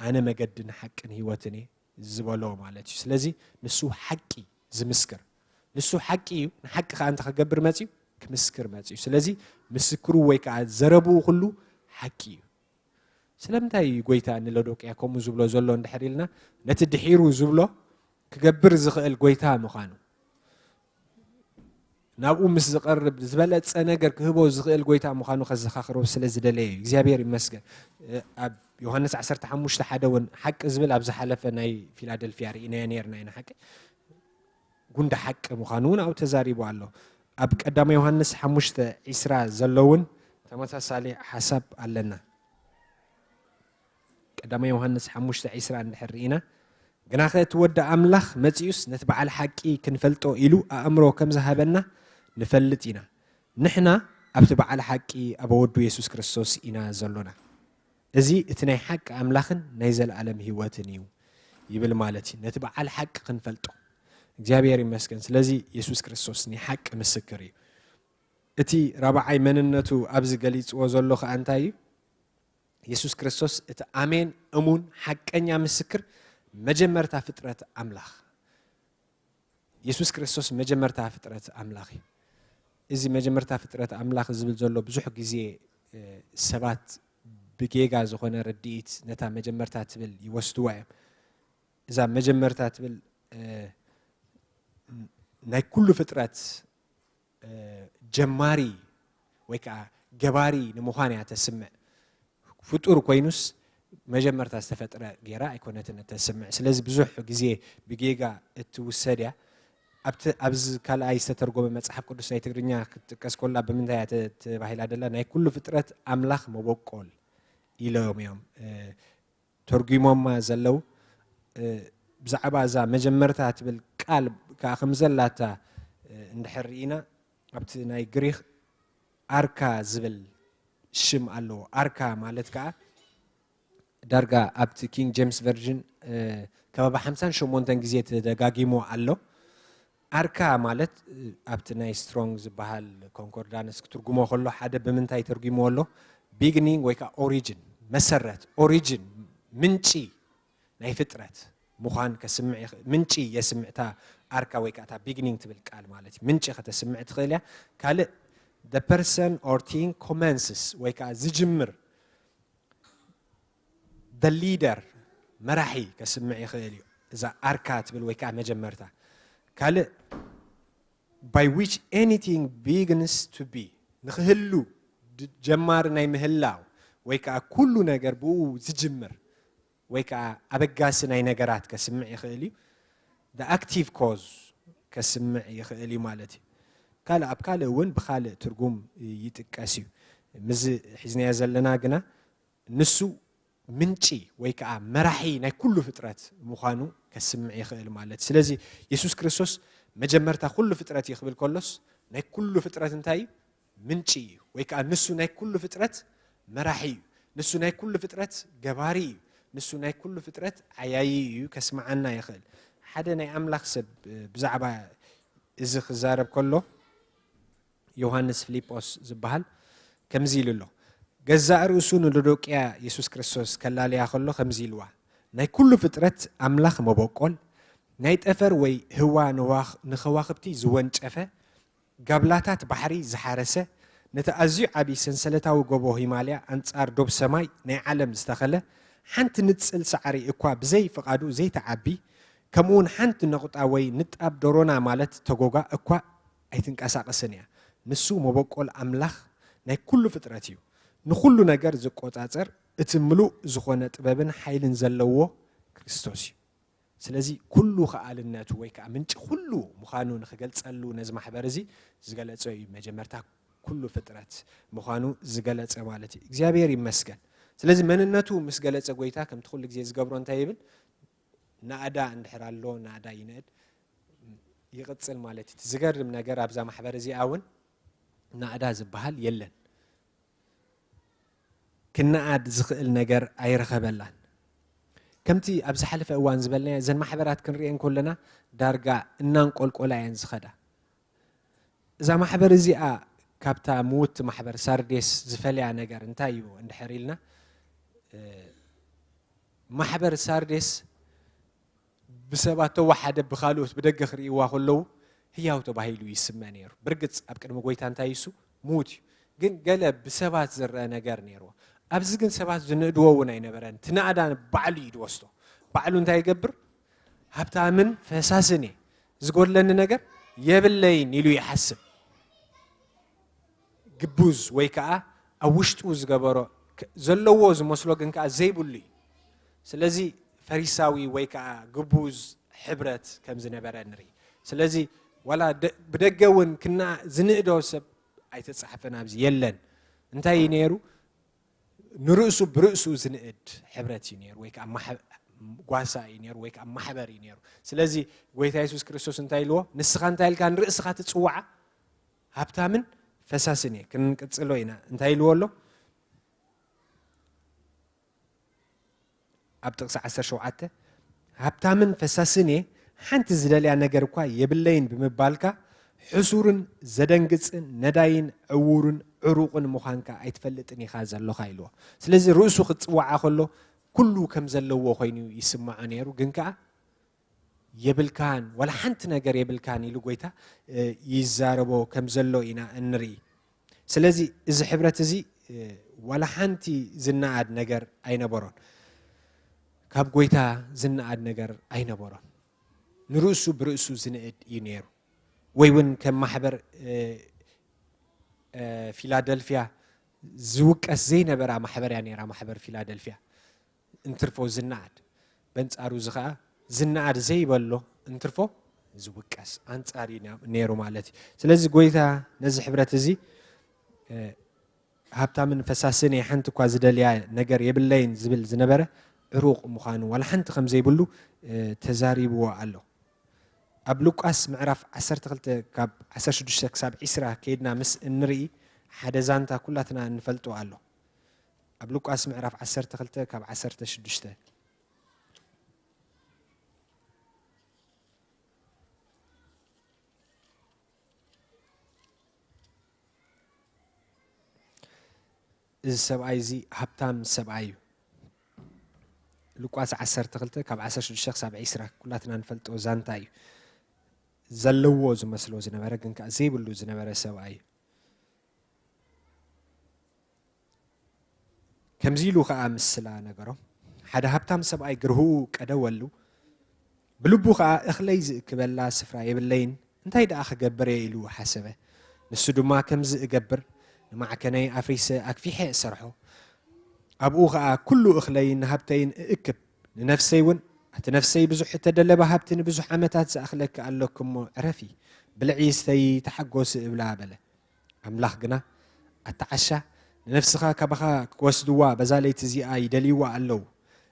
ኣነ መገድን ሓቅን ህይወትን እየ ዝበሎ ማለት እዩ። ስለዚ ንሱ ሓቂ ዝምስክር ንሱ ሓቂ እዩ። ንሓቂ ከዓ እንታይ ክገብር መፅዩ? ክምስክር መፅዩ። ስለዚ ምስክሩ ወይ ከዓ ዘረብኡ ኩሉ ሓቂ እዩ። ስለምንታይ እዩ ጎይታ ንሎዶቅያ ከምኡ ዝብሎ ዘሎ እንድሕር ኢልና ነቲ ድሒሩ ዝብሎ ክገብር ዝኽእል ጎይታ ምዃኑ ናብኡ ምስ ዝቐርብ ዝበለጸ ነገር ክህቦ ዝኽእል ጎይታ ምዃኑ ከዘኻኽሮ ስለ ዝደለየ እዩ። እግዚኣብሔር ይመስገን። ኣብ ዮሃንስ ዓሰርተ ሓሙሽተ ሓደ እውን ሓቂ ዝብል ኣብ ዝሓለፈ ናይ ፊላደልፊያ ርኢናዮ ነርና ኢና። ሓቂ ጉንዲ ሓቂ ምዃኑ እውን ኣብኡ ተዛሪቡ ኣሎ። ኣብ ቀዳማይ ዮሃንስ ሓሙሽተ ዒስራ ዘሎ እውን ተመሳሳሊ ሓሳብ ኣለና። ቀዳማይ ዮሃንስ ሓሙሽተ ዒስራ እንድሕር ርኢና፣ ግናኸ እቲ ወዲ ኣምላኽ መጺኡስ ነቲ በዓል ሓቂ ክንፈልጦ ኢሉ ኣእምሮ ከም ዝሃበና ንፈልጥ ኢና። ንሕና ኣብቲ በዓል ሓቂ ኣብ ወዱ የሱስ ክርስቶስ ኢና ዘሎና። እዚ እቲ ናይ ሓቂ ኣምላኽን ናይ ዘለኣለም ህይወትን እዩ ይብል ማለት እዩ። ነቲ በዓል ሓቂ ክንፈልጦ እግዚኣብሔር ይመስገን። ስለዚ የሱስ ክርስቶስ ናይ ሓቂ ምስክር እዩ። እቲ ራብዓይ መንነቱ ኣብዚ ገሊጽዎ ዘሎ ከኣ እንታይ እዩ? የሱስ ክርስቶስ እቲ ኣሜን እሙን ሓቀኛ ምስክር መጀመርታ ፍጥረት ኣምላኽ። የሱስ ክርስቶስ መጀመርታ ፍጥረት ኣምላኽ እዩ። እዚ መጀመርታ ፍጥረት ኣምላኽ ዝብል ዘሎ ብዙሕ ግዜ እ፣ ሰባት ብጌጋ ዝኾነ ርድኢት ነታ መጀመርታ ትብል ይወስድዋ እዮም። እዛ መጀመርታ ትብል እ፣ ናይ ኩሉ ፍጥረት እ፣ ጀማሪ ወይ ከዓ ገባሪ ንምዃን እያ ተስምዕ። ፍጡር ኮይኑስ መጀመርታ ዝተፈጥረ ጌራ ኣይኮነትን እተስምዕ። ስለዚ ብዙሕ ግዜ ብጌጋ እትውሰድ እያ። ኣብቲ ኣብዚ ካልኣይ ዝተተርጎመ መጽሓፍ ቅዱስ ናይ ትግርኛ ክትጥቀስ ኮላ ብምንታይ እያ ተ- ተባሂላ ደላ? ናይ ኩሉ ፍጥረት ኣምላኽ መበቆል ኢሎም እዮም እ፣ ተርጉሞማ ዘለዉ። እ፣ ብዛዕባ እዛ መጀመርታ ትብል ቃል ከዓ ከም ዘላታ እ፣ እንድሕር ርኢና ኣብቲ ናይ ግሪኽ ኣርካ ዝብል ሽም ኣለዎ። ኣርካ ማለት ከዓ ዳርጋ ኣብቲ ኪንግ ጀምስ ቨርዥን ከባቢ ሓምሳን ሸሞንተን ግዜ ተደጋጊሙ ኣሎ። ኣርካ ማለት ኣብቲ ናይ ስትሮንግ ዝበሃል ኮንኮርዳንስ ክትርጉሞ ከሎ ሓደ ብምንታይ ተርጉሞ ኣሎ? ቢግኒንግ ወይ ከዓ ኦሪጅን፣ መሰረት፣ ኦሪጅን፣ ምንጪ ናይ ፍጥረት ምዃን ከስምዕ ይኽእል። ምንጪ የስምዕ። እታ ኣርካ ወይ ከዓ እታ ቢግኒንግ ትብል ቃል ማለት እዩ። ምንጪ ከተስምዕ ትኽእል እያ። ካልእ the person or thing commences ወይ ከዓ ዝጅምር፣ the leader መራሒ ከስምዕ ይኽእል እዩ። እዛ ኣርካ ትብል ወይ ከዓ መጀመርታ። ካልእ by which anything begins to be፣ ንክህሉ ድ- ጀማሪ ናይ ምህላው ወይ ከዓ ኩሉ ነገር ብኡ ዝጅምር ወይ ከዓ ኣበጋሲ ናይ ነገራት ከስምዕ ይኽእል እዩ። The active cause ከስምዕ ይኽእል እዩ ማለት እዩ። ካልእ ኣብ ካልእ እውን ብኻልእ ትርጉም ይጥቀስ እዩ። ምዚ ሒዝናዮ ዘለና ግና ንሱ ምንጪ ወይ ከዓ መራሒ ናይ ኩሉ ፍጥረት ምዃኑ ከስምዕ ይኽእል ማለት እዩ። ስለዚ የሱስ ክርስቶስ መጀመርታ ኩሉ ፍጥረት እዩ ክብል ከሎስ ናይ ኩሉ ፍጥረት እንታይ እዩ? ምንጪ እዩ። ወይ ከዓ ንሱ ናይ ኩሉ ፍጥረት መራሒ እዩ። ንሱ ናይ ኩሉ ፍጥረት ገባሪ እዩ። ንሱ ናይ ኩሉ ፍጥረት ዓያዪ እዩ። ከስምዓና ይኽእል። ሓደ ናይ ኣምላኽ ሰብ ብዛዕባ እዚ ክዛረብ ከሎ ዮሃንስ ፊሊጶስ ዝበሃል ከምዚ ኢሉ ኣሎ። ገዛእ ርእሱ ንሎዶቅያ የሱስ ክርስቶስ ከላልያ ከሎ ከምዚ ኢልዋ፣ ናይ ኩሉ ፍጥረት ኣምላኽ መበቆል፣ ናይ ጠፈር ወይ ህዋ ንዋኽ- ንኸዋኽብቲ ዝወንጨፈ፣ ጋብላታት ባሕሪ ዝሓረሰ፣ ነቲ ኣዝዩ ዓቢ ሰንሰለታዊ ጎቦ ሂማልያ ኣንጻር ዶብ ሰማይ ናይ ዓለም ዝተኸለ፣ ሓንቲ ንጽል ሳዕሪ እኳ ብዘይ ፍቓዱ ዘይትዓቢ፣ ከምኡውን ሓንቲ ነቑጣ ወይ ንጣብ ደሮና ማለት ተጎጓ እኳ ኣይትንቀሳቐስን እያ። ንሱ መበቆል ኣምላኽ ናይ ኩሉ ፍጥረት እዩ። ንኹሉ ነገር ዝቆጻጸር እቲ ምሉእ ዝኾነ ጥበብን ሓይልን ዘለዎ ክርስቶስ እዩ። ስለዚ ኩሉ ከኣልነቱ ወይ ከዓ ምንጪ ኩሉ ምዃኑ ንክገልጸሉ ነዚ ማሕበር እዚ ዝገለጸ እዩ። መጀመርታ ኩሉ ፍጥረት ምዃኑ ዝገለጸ ማለት እዩ። እግዚኣብሔር ይመስገን። ስለዚ መንነቱ ምስ ገለጸ ጎይታ ከምቲ ኩሉ ግዜ ዝገብሮ እንታይ ይብል? ናእዳ እንድሕር ኣሎ ናእዳ ይንእድ ይቕጽል ማለት እዩ። እቲ ዝገርም ነገር ኣብዛ ማሕበር እዚኣ እውን ናእዳ ዝበሃል የለን። ክነኣድ ዝኽእል ነገር ኣይረኸበላን። ከምቲ ኣብ ዝሓለፈ እዋን ዝበልናዮ እዘን ማሕበራት ክንሪኤን ከለና ዳርጋ እናንቆልቆላ እየን ዝኸዳ። እዛ ማሕበር እዚኣ ካብታ ምውቲ ማሕበር ሳርዴስ ዝፈልያ ነገር እንታይ እዩ እንድሕር ኢልና ማሕበር ሳርዴስ ብሰባት ተወሓደ ብኻልኦት ብደገ ክርእይዋ ከለዉ ህያው ተባሂሉ ይስመ ነይሩ። ብርግጽ ኣብ ቅድሚ ጎይታ እንታይ እሱ ምዉት እዩ። ግን ገለ ብሰባት ዝረአ ነገር ነይርዎ። ኣብዚ ግን ሰባት ዝንእድዎ እውን ኣይነበረን። እቲ ናእዳ ባዕሉ እዩ ዝወስዶ። ባዕሉ እንታይ ይገብር? ሃብታምን ፈሳስን እየ፣ ዝጎድለኒ ነገር የብለይን ኢሉ ይሓስብ። ግቡዝ ወይ ከዓ ኣብ ውሽጡ ዝገበሮ ክ- ዘለዎ ዝመስሎ ግን ከዓ ዘይብሉ እዩ። ስለዚ ፈሪሳዊ ወይ ከዓ ግቡዝ ሕብረት ከም ዝነበረ ንርኢ። ስለዚ ዋላ ደ- ብደገ እውን ክና ዝንእዶ ሰብ ኣይተፃሕፈን ኣብዚ የለን። እንታይ እዩ ነይሩ? ንርእሱ ብርእሱ ዝንእድ ሕብረት እዩ ነይሩ ወይ ከዓ ማሕ- ጓሳ እዩ ነይሩ ወይ ከዓ ማሕበር እዩ ነይሩ። ስለዚ ጎይታ የሱስ ክርስቶስ እንታይ ኢልዎ? ንስኻ እንታይ ኢልካ ንርእስኻ ትፅዋዓ? ሃብታምን ፈሳስን እየ። ክንቅፅሎ ኢና። እንታይ ኢልዎ ኣሎ? ኣብ ጥቕሲ ዓሰርተ ሸውዓተ ሃብታምን ፈሳስን እየ፣ ሓንቲ ዝደልያ ነገር እኳ የብለይን ብምባልካ ሕሱርን ዘደንግጽን ነዳይን ዕዉርን ዕሩቕን ምዃንካ ኣይትፈልጥን ኢኻ ዘሎኻ ኢልዎ። ስለዚ ርእሱ ክጽዋዓ ከሎ ኩሉ ከም ዘለዎ ኮይኑ ይስምዖ ነይሩ፣ ግን ከኣ የብልካን ዋላ ሓንቲ ነገር የብልካን ኢሉ ጎይታ ይዛረቦ ከም ዘሎ ኢና እንርኢ። ስለዚ እዚ ሕብረት እዚ ዋላ ሓንቲ ዝነኣድ ነገር ኣይነበሮን። ካብ ጎይታ ዝነኣድ ነገር ኣይነበሮን። ንርእሱ ብርእሱ ዝንእድ እዩ ነይሩ። ወይ እውን ከም ማሕበር ፊላደልፊያ ዝውቀስ ዘይነበራ ማሕበር እያ ነይራ፣ ማሕበር ፊላደልፊያ። እንትርፎ ዝነኣድ፣ በንጻሩ እዚ ኸኣ ዝነኣድ ዘይበሎ እንትርፎ ዝውቀስ ኣንጻር እዩ ነይሩ ማለት እዩ። ስለዚ ጎይታ ነዚ ሕብረት እዚ ሃብታምን ፈሳስን እየ፣ ሓንቲ እኳ ዝደልያ ነገር የብለይን ዝብል ዝነበረ ዕሩቕ ምዃኑ ዋላ ሓንቲ ከም ዘይብሉ ተዛሪብዎ ኣሎ። ኣብ ሉቃስ ምዕራፍ ዓሰርተ ክልተ ካብ ዓሰርተ ሽዱሽተ ክሳብ ዒስራ ከይድና ምስ እንርኢ ሓደ ዛንታ ኩላትና እንፈልጦ ኣሎ። ኣብ ሉቃስ ምዕራፍ ዓሰርተ ክልተ ካብ ዓሰርተ ሽዱሽተ። እዚ ሰብኣይ እዚ ሃብታም ሰብኣይ እዩ። ሉቃስ ዓሰርተ ክልተ ካብ ዓሰርተ ሽዱሽተ ክሳብ ዒስራ ኩላትና ንፈልጦ ዛንታ እዩ። ዘለዎ ዝመስሎ ዝነበረ ግን ከኣ ዘይብሉ ዝነበረ ሰብኣይ እዩ። ከምዚ ኢሉ ከኣ ምስላ ነገሮም። ሓደ ሃብታም ሰብኣይ ግርህኡ ቀደወሉ፣ ብልቡ ከኣ እኽለይ ዝእክበላ ስፍራ የብለይን፣ እንታይ ደኣ ክገብር እየ ኢሉ ሓሰበ። ንሱ ድማ ከምዚ እገብር፣ ንማዕከነይ ኣፍሪሰ ኣግፊሐ እሰርሖ። ኣብኡ ኸኣ ኩሉ እኽለይን ሃብተይን እእክብ፣ ንነፍሰይ እውን፣ ኣቲ ነፍሰይ ብዙሕ እተደለበ ሃብቲ ንብዙሕ ዓመታት ዝኣኽለኪ ኣለኪ እሞ ዕረፊ፣ ብልዒ ስተዪ ተሓጎሲ እብላ በለ። ኣምላኽ ግና፣ ኣታ ዓሻ፣ ንነፍስኻ ካባኻ ክወስድዋ በዛ ለይቲ እዚኣ ይደልይዋ ኣለዉ፣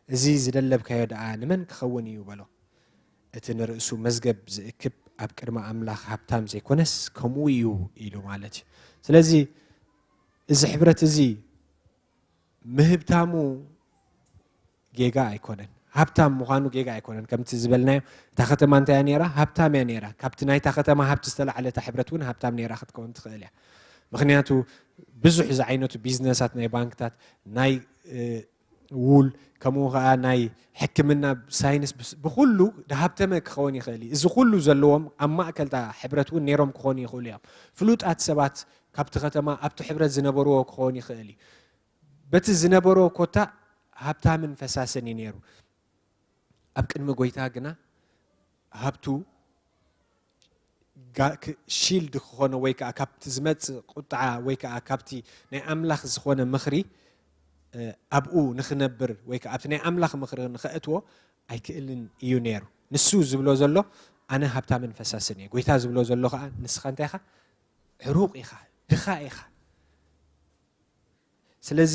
እዚ ዝደለብካዮ ደኣ ንመን ክኸውን እዩ በሎ። እቲ ንርእሱ መዝገብ ዝእክብ ኣብ ቅድሚ ኣምላኽ ሃብታም ዘይኮነስ ከምኡ እዩ ኢሉ ማለት እዩ። ስለዚ እዚ ሕብረት እዚ ምህብታሙ ጌጋ ኣይኮነን። ሃብታም ምዃኑ ጌጋ ኣይኮነን። ከምቲ ዝበልናዮ እታ ከተማ እንታይ እያ ነይራ? ሃብታም እያ ነይራ። ካብቲ ናይታ ከተማ ሃብቲ ዝተላዕለ እታ ሕብረት እውን ሃብታም ነይራ ክትከውን ትኽእል እያ። ምኽንያቱ ብዙሕ ዝዓይነቱ ቢዝነሳት ናይ ባንክታት ናይ ውል ከምኡ ከዓ ናይ ሕክምና ሳይንስ ብስ- ብኩሉ ድሃብተመ ክኸውን ይኽእል እዩ። እዚ ኩሉ ዘለዎም ኣብ ማእከል እታ ሕብረት እውን ነይሮም ክኾኑ ይኽእሉ እዮም። ፍሉጣት ሰባት ካብቲ ከተማ ኣብቲ ሕብረት ዝነበርዎ ክኸውን ይኽእል እዩ። በቲ ዝነበሮ ኮታ ሃብታምን ፈሳስን እዩ ነይሩ። ኣብ ቅድሚ ጎይታ ግና ሃብቱ ጋ- ክ- ሺልድ ክኾኖ ወይ ከዓ ካብቲ ዝመፅእ ቁጥዓ ወይ ከዓ ካብቲ ናይ ኣምላኽ ዝኾነ ምኽሪ እ፣ ኣብኡ ንኽነብር ወይ ከዓ ኣብቲ ናይ ኣምላኽ ምኽሪ ንኸእትዎ ኣይክእልን እዩ ነይሩ። ንሱ ዝብሎ ዘሎ ኣነ ሃብታምን ፈሳስን እየ። ጎይታ ዝብሎ ዘሎ ከዓ ንስኻ እንታይ ኢኻ? ዕሩቕ ኢኻ፣ ድኻ ኢኻ። ስለዚ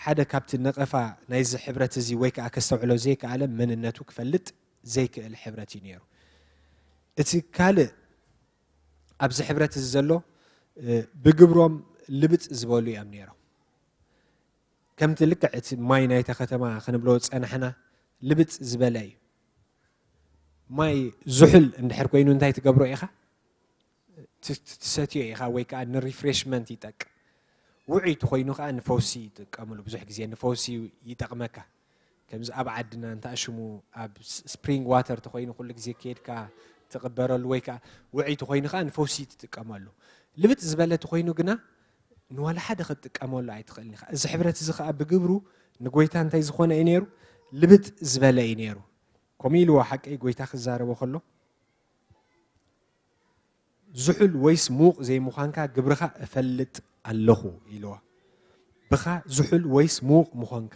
ሓደ ካብቲ ነቐፋ ናይዚ ሕብረት እዚ ወይ ከዓ ከስተውዕሎ ዘይከኣለ መንነቱ ክፈልጥ ዘይክእል ሕብረት እዩ ነይሩ። እቲ ካልእ ኣብዚ ሕብረት እዚ ዘሎ እ፣ ብግብሮም ልብጥ ዝበሉ እዮም ነይሮም። ከምቲ ልክዕ እቲ ማይ ናይታ ከተማ ክንብሎ ዝጸናሕና ልብጥ ዝበለ እዩ። ማይ ዝሑል እንድሕር ኮይኑ እንታይ ትገብሮ ኢኻ? ት- ት- ትሰትዮ ኢኻ ወይ ከዓ ንሪፍሬሽመንት ይጠቅም። ውዑይ ተኾይኑ ከዓ ንፈውሲ ይጥቀምሉ። ብዙሕ ግዜ ንፈውሲ ይጠቕመካ። ከምዚ ኣብ ዓድና እንተ ሽሙ ኣብ ስ- ስፕሪንግ ዋተር ተኾይኑ ኩሉ ግዜ ከይድካ ትቕበረሉ ወይ ከዓ ውዑይ ተኾይኑ ከዓ ንፈውሲ ትጥቀመሉ። ልብጥ ዝበለ ተኾይኑ ግና ንዋላ ሓደ ክትጥቀመሉ ኣይትኽእልን ኢኻ። እዚ ሕብረት እዚ ከዓ ብግብሩ ንጎይታ እንታይ ዝኾነ እዩ ነይሩ? ልብጥ ዝበለ እዩ ነይሩ። ከምኡ ኢልዎ ሓቀይ ጎይታ ክዛረቦ ከሎ ዝሑል ወይስ ምዉቕ ዘይምዃንካ ግብርኻ እፈልጥ ኣለኹ ኢልዋ። ብኻ ዝሑል ወይስ ምዉቕ ምዃንካ።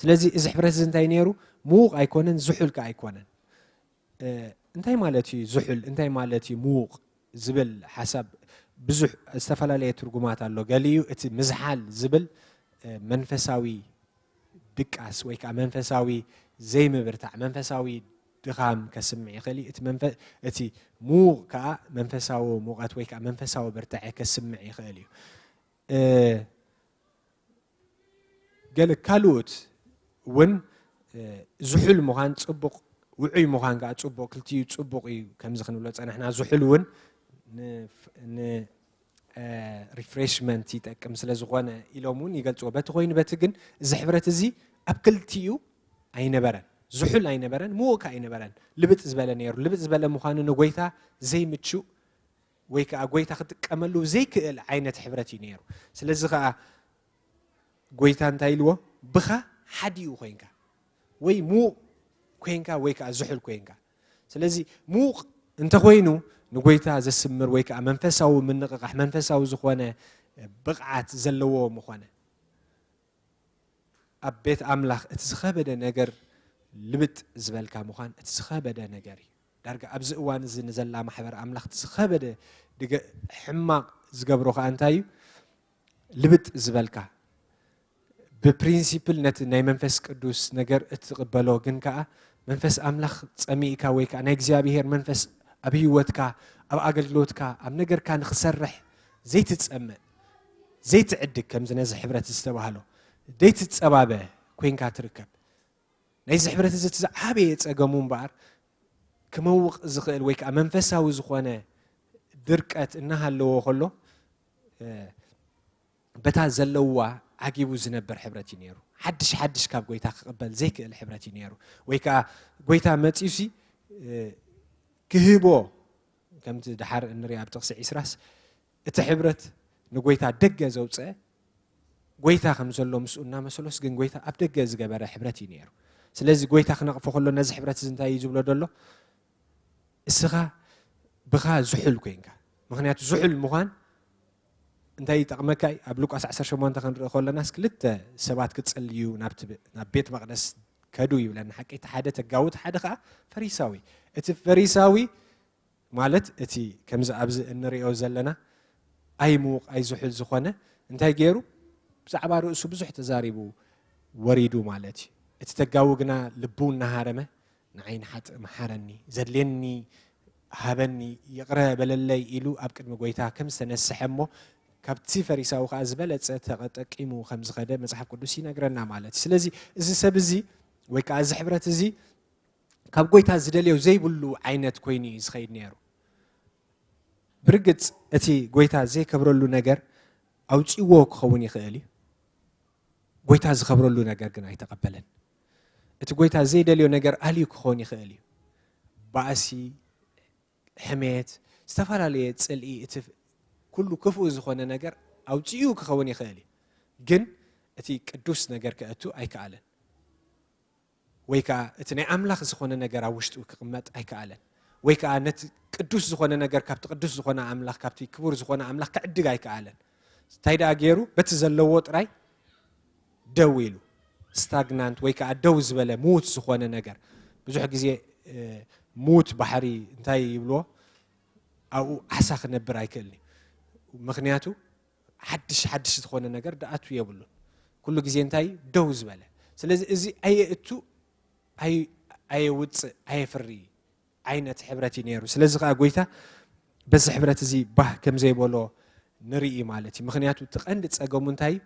ስለዚ እዚ ሕብረት እዚ እንታይ ነይሩ? ምዉቕ ኣይኮነን፣ ዝሑል ከ ኣይኮነን። እ፣ እንታይ ማለት እዩ ዝሑል? እንታይ ማለት እዩ ምዉቕ? ዝብል ሓሳብ ብዙሕ ዝተፈላለየ ትርጉማት ኣሎ። ገሊኡ እቲ ምዝሓል ዝብል እ፣ መንፈሳዊ ድቃስ ወይ ከዓ መንፈሳዊ ዘይምብርታዕ፣ መንፈሳዊ ድኻም ከስምዕ ይኽእል እዩ። እቲ መንፈ- እቲ ምዉቕ ከዓ መንፈሳዊ ሙቐት ወይ ከዓ መንፈሳዊ ብርታዐ ከስምዕ ይኽእል እዩ። እ፣ ገለ ካልኦት እውን እ፣ ዝሑል ምዃን ጽቡቕ፣ ውዑይ ምዃን ከዓ ጽቡቕ፣ ክልቲኡ ጽቡቕ እዩ። ከምዚ ክንብሎ ጸናሕና ዝሑል እውን ን- ን- ሪፍሬሽመንት ይጠቅም ስለ ዝኾነ ኢሎም እውን ይገልፅዎ። በቲ ኮይኑ በቲ ግን እዚ ሕብረት እዚ ኣብ ክልቲኡ ኣይነበረን። ዝሑል ኣይነበረን፣ ምዉቕ ከኣ ኣይነበረን። ልብጥ ዝበለ ነይሩ። ልብጥ ዝበለ ምዃኑ ንጎይታ ዘይምቹእ ወይ ከዓ ጎይታ ክጥቀመሉ ዘይክእል ዓይነት ሕብረት እዩ ነይሩ። ስለዚ ከዓ ጎይታ እንታይ ኢልዎ? ብኻ ሓዲኡ ኮይንካ ወይ ምዉቕ ኮይንካ ወይ ከዓ ዝሑል ኮይንካ። ስለዚ ምዉቕ እንተኾይኑ ንጎይታ ዘስምር ወይ ከዓ መንፈሳዊ ምንቕቓሕ መንፈሳዊ ዝኾነ ብቕዓት ዘለዎ ምኾነ። ኣብ ቤት ኣምላኽ እቲ ዝኸበደ ነገር ልብጥ ዝበልካ ምዃን እቲ ዝኸበደ ነገር እዩ። ዳርጋ ኣብዚ እዋን እዚ ንዘላ ማሕበር ኣምላኽ እቲ ዝኸበደ ድገ- ሕማቕ ዝገብሮ ከዓ እንታይ እዩ? ልብጥ ዝበልካ ብፕሪንሲፕል ነቲ ናይ መንፈስ ቅዱስ ነገር እትቕበሎ ግን ከዓ መንፈስ ኣምላኽ ጸሚእካ ወይ ከዓ ናይ እግዚኣብሔር መንፈስ ኣብ ህይወትካ ኣብ ኣገልግሎትካ ኣብ ነገርካ ንክሰርሕ ዘይትጸምእ ዘይትዕድግ፣ ከምዚ ነዚ ሕብረት ዝተባህሎ ዘይትጸባበ ኮይንካ ትርከብ። ናይዚ ሕብረት እዚ እቲ ዝዓበየ ጸገሙ እምበኣር ክመውቕ ዝኽእል ወይ ከዓ መንፈሳዊ ዝኾነ ድርቀት እናሃለዎ ከሎ፣ እ፣ በታ ዘለዋ ዓጊቡ ዝነበር ሕብረት እዩ ነይሩ። ሓድሽ ሓድሽ ካብ ጎይታ ክቕበል ዘይክእል ሕብረት እዩ ነይሩ። ወይ ከዓ ጎይታ መጺኡሲ፣ እ፣ ክህቦ፣ ከምቲ ድሓር እንሪኦ ኣብ ጥቕሲ ዒስራስ፣ እቲ ሕብረት ንጎይታ ደገ ዘውፅአ፣ ጎይታ ከም ዘሎ ምስኡ እናመሰሎስ ግን ጎይታ ኣብ ደገ ዝገበረ ሕብረት እዩ ነይሩ። ስለዚ ጎይታ ክነቕፎ ከሎ ነዚ ሕብረት እዚ እንታይ እዩ ዝብሎ ዘሎ? እስኻ ብኻ ዝሑል ኮይንካ። ምኽንያቱ ዝሑል ምዃን እንታይ ይጠቕመካ እዩ? ኣብ ሉቃስ ዓሰርተ ሸሞንተ ክንርኢ ከለናስ ክልተ ሰባት ክጽልዩ ናብቲ ብ-፣ ናብ ቤት መቕደስ ከዱ ይብለና። ሓቂ እቲ ሓደ ተጋዊ፣ እቲ ሓደ ኸዓ ፈሪሳዊ። እቲ ፈሪሳዊ ማለት እቲ ከምዚ ኣብዚ እንሪኦ ዘለና ኣይምዉቕ ኣይዝሑል ዝኾነ እንታይ ገይሩ? ብዛዕባ ርእሱ ብዙሕ ተዛሪቡ ወሪዱ ማለት እዩ። እቲ ተጋዊ ግና ልቡ እናሃረመ ንዓይ ንሓጥእ መሓረኒ፣ ዘድልየኒ ሃበኒ፣ ይቕረ በለለይ ኢሉ ኣብ ቅድሚ ጎይታ ከም ዝተነስሐ እሞ ካብቲ ፈሪሳዊ ከኣ ዝበለጸ ተጠቂሙ ከም ዝኸደ መጽሓፍ ቅዱስ ይነግረና ማለት እዩ። ስለዚ እዚ ሰብ እዚ ወይ ከኣ እዚ ሕብረት እዚ ካብ ጎይታ ዝደልዮ ዘይብሉ ዓይነት ኮይኑ እዩ ዝኸይድ ነይሩ። ብርግጽ እቲ ጎይታ ዘይከብረሉ ነገር ኣውጺእዎ ክኸውን ይኽእል እዩ። ጎይታ ዝኸብረሉ ነገር ግን ኣይተቐበለን። እቲ ጎይታ ዘይደልዮ ነገር ኣልዩ ክኸውን ይኽእል እዩ። ባእሲ፣ ሕሜት፣ ዝተፈላለየ ጽልኢ፣ እቲ ኩሉ ክፉእ ዝኾነ ነገር ኣውጺኡ ክኸውን ይኽእል እዩ። ግን እቲ ቅዱስ ነገር ከእቱ ኣይከኣለን። ወይ ከኣ እቲ ናይ ኣምላኽ ዝኾነ ነገር ኣብ ውሽጡ ክቕመጥ ኣይከኣለን። ወይ ከኣ ነቲ ቅዱስ ዝኾነ ነገር ካብቲ ቅዱስ ዝኾነ ኣምላኽ፣ ካብቲ ክቡር ዝኾነ ኣምላኽ ክዕድግ ኣይከኣለን። እንታይ ደኣ ገይሩ? በቲ ዘለዎ ጥራይ ደው ኢሉ፣ ስታግናንት ወይ ከኣ ደው ዝበለ ምዉት ዝኾነ ነገር። ብዙሕ ግዜ፣ እ፣ ምዉት ባሕሪ እንታይ ይብልዎ? ኣብኡ ዓሳ ክነብር ኣይክእልን እዩ። ምኽንያቱ ሓድሽ ሓድሽ ዝኾነ ነገር ደኣቱ የብሉን። ኩሉ ግዜ እንታይ? ደው ዝበለ። ስለዚ እዚ ኣየእቱ፣ ኣይ-፣ ኣየውጽእ፣ ኣየፍሪ ዓይነት ሕብረት እዩ ነይሩ። ስለዚ ከኣ ጎይታ በዚ ሕብረት እዚ ባህ ከም ዘይበሎ ንርኢ ማለት እዩ። ምኽንያቱ እቲ ቀንዲ ጸገሙ እንታይ እዩ?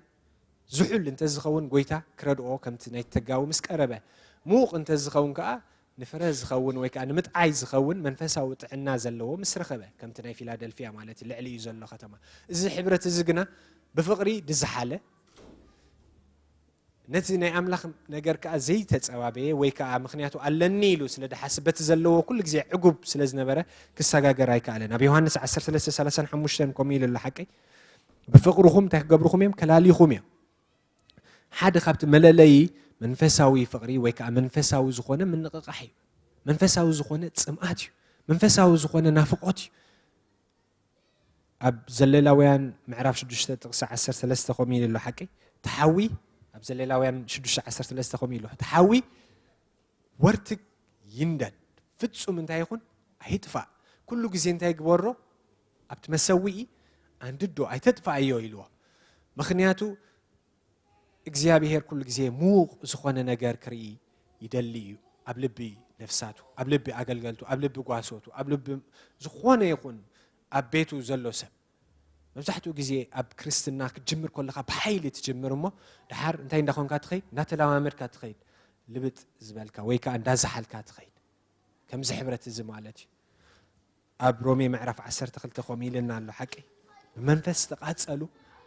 ዝሑል እንተዝኸውን ጎይታ ክረድኦ ከምቲ ናይ ተጋዊ ምስ ቀረበ፣ ምዉቕ እንተዝኸውን ከኣ ንፍረ ዝኸውን ወይ ከኣ ንምጥዓይ ዝኸውን መንፈሳዊ ጥዕና ዘለዎ ምስ ረኸበ፣ ከምቲ ናይ ፊላደልፊያ ማለት እዩ፣ ልዕሊኡ ዘሎ ከተማ። እዚ ሕብረት እዚ ግና ብፍቕሪ ድዝሓለ፣ ነቲ ናይ ኣምላኽ ነገር ከኣ ዘይተጸባበየ ወይ ከኣ ምኽንያቱ ኣለኒ ኢሉ ስለ ድሓስብ በቲ ዘለዎ ኩሉ ግዜ ዕጉብ ስለ ዝነበረ ክሰጋገር ኣይከኣለን። ኣብ ዮሃንስ ዓሰርተ ሰለስተ ሰላሳን ሓሙሽተን ከምኡ ኢሉ ኣሎ ሓቀይ፣ "ብፍቕርኹም እንታይ ክገብርኹም እዮም? ከላልይኹም እዮም።" ሓደ ካብቲ መለለዪ መንፈሳዊ ፍቕሪ ወይ ከኣ መንፈሳዊ ዝኾነ ምንቕቓሕ እዩ። መንፈሳዊ ዝኾነ ጽምኣት እዩ። መንፈሳዊ ዝኾነ ናፍቖት እዩ። ኣብ ዘሌዋውያን ምዕራፍ ሽዱሽተ ጥቕሲ ዓሰርተ ሰለስተ ከምኡ ኢሉ ኣሎ ሓቂ። እቲ ሓዊ፣ ኣብ ዘሌዋውያን ሽዱሽተ ዓሰርተ ሰለስተ ከምኡ ኢሉ፣ እቲ ሓዊ ወርትግ ይንደድ፣ ፍጹም እንታይ ይኹን? ኣይጥፋእ። ኩሉ ግዜ እንታይ ግበሮ? ኣብቲ መሰውኢ ኣንድዶ፣ ኣይተጥፋእዮ ኢልዎ። ምኽንያቱ እግዚኣብሄር ኩሉ ግዜ ምዉቕ ዝኾነ ነገር ክርኢ ይደሊ እዩ። ኣብ ልቢ ነፍሳቱ፣ ኣብ ልቢ ኣገልገልቱ፣ ኣብ ልቢ ጓሶቱ፣ ኣብ ልቢ ዝኾነ ይኹን ኣብ ቤቱ ዘሎ ሰብ። መብዛሕትኡ ግዜ ኣብ ክርስትና ክትጅምር ከለኻ ብሓይሊ ትጅምር እሞ፣ ደሓር እንታይ እንዳኾንካ ትኸይድ? እንዳተለማመድካ ትኸይድ። ልብጥ ዝበልካ ወይ ከኣ እንዳዝሓልካ ትኸይድ። ከምዚ ሕብረት እዚ ማለት እዩ። ኣብ ሮሜ ምዕራፍ ዓሰርተ ክልተ ከምኡ ኢልና ኣሎ ሓቂ። "ብመንፈስ ተቓጸሉ፣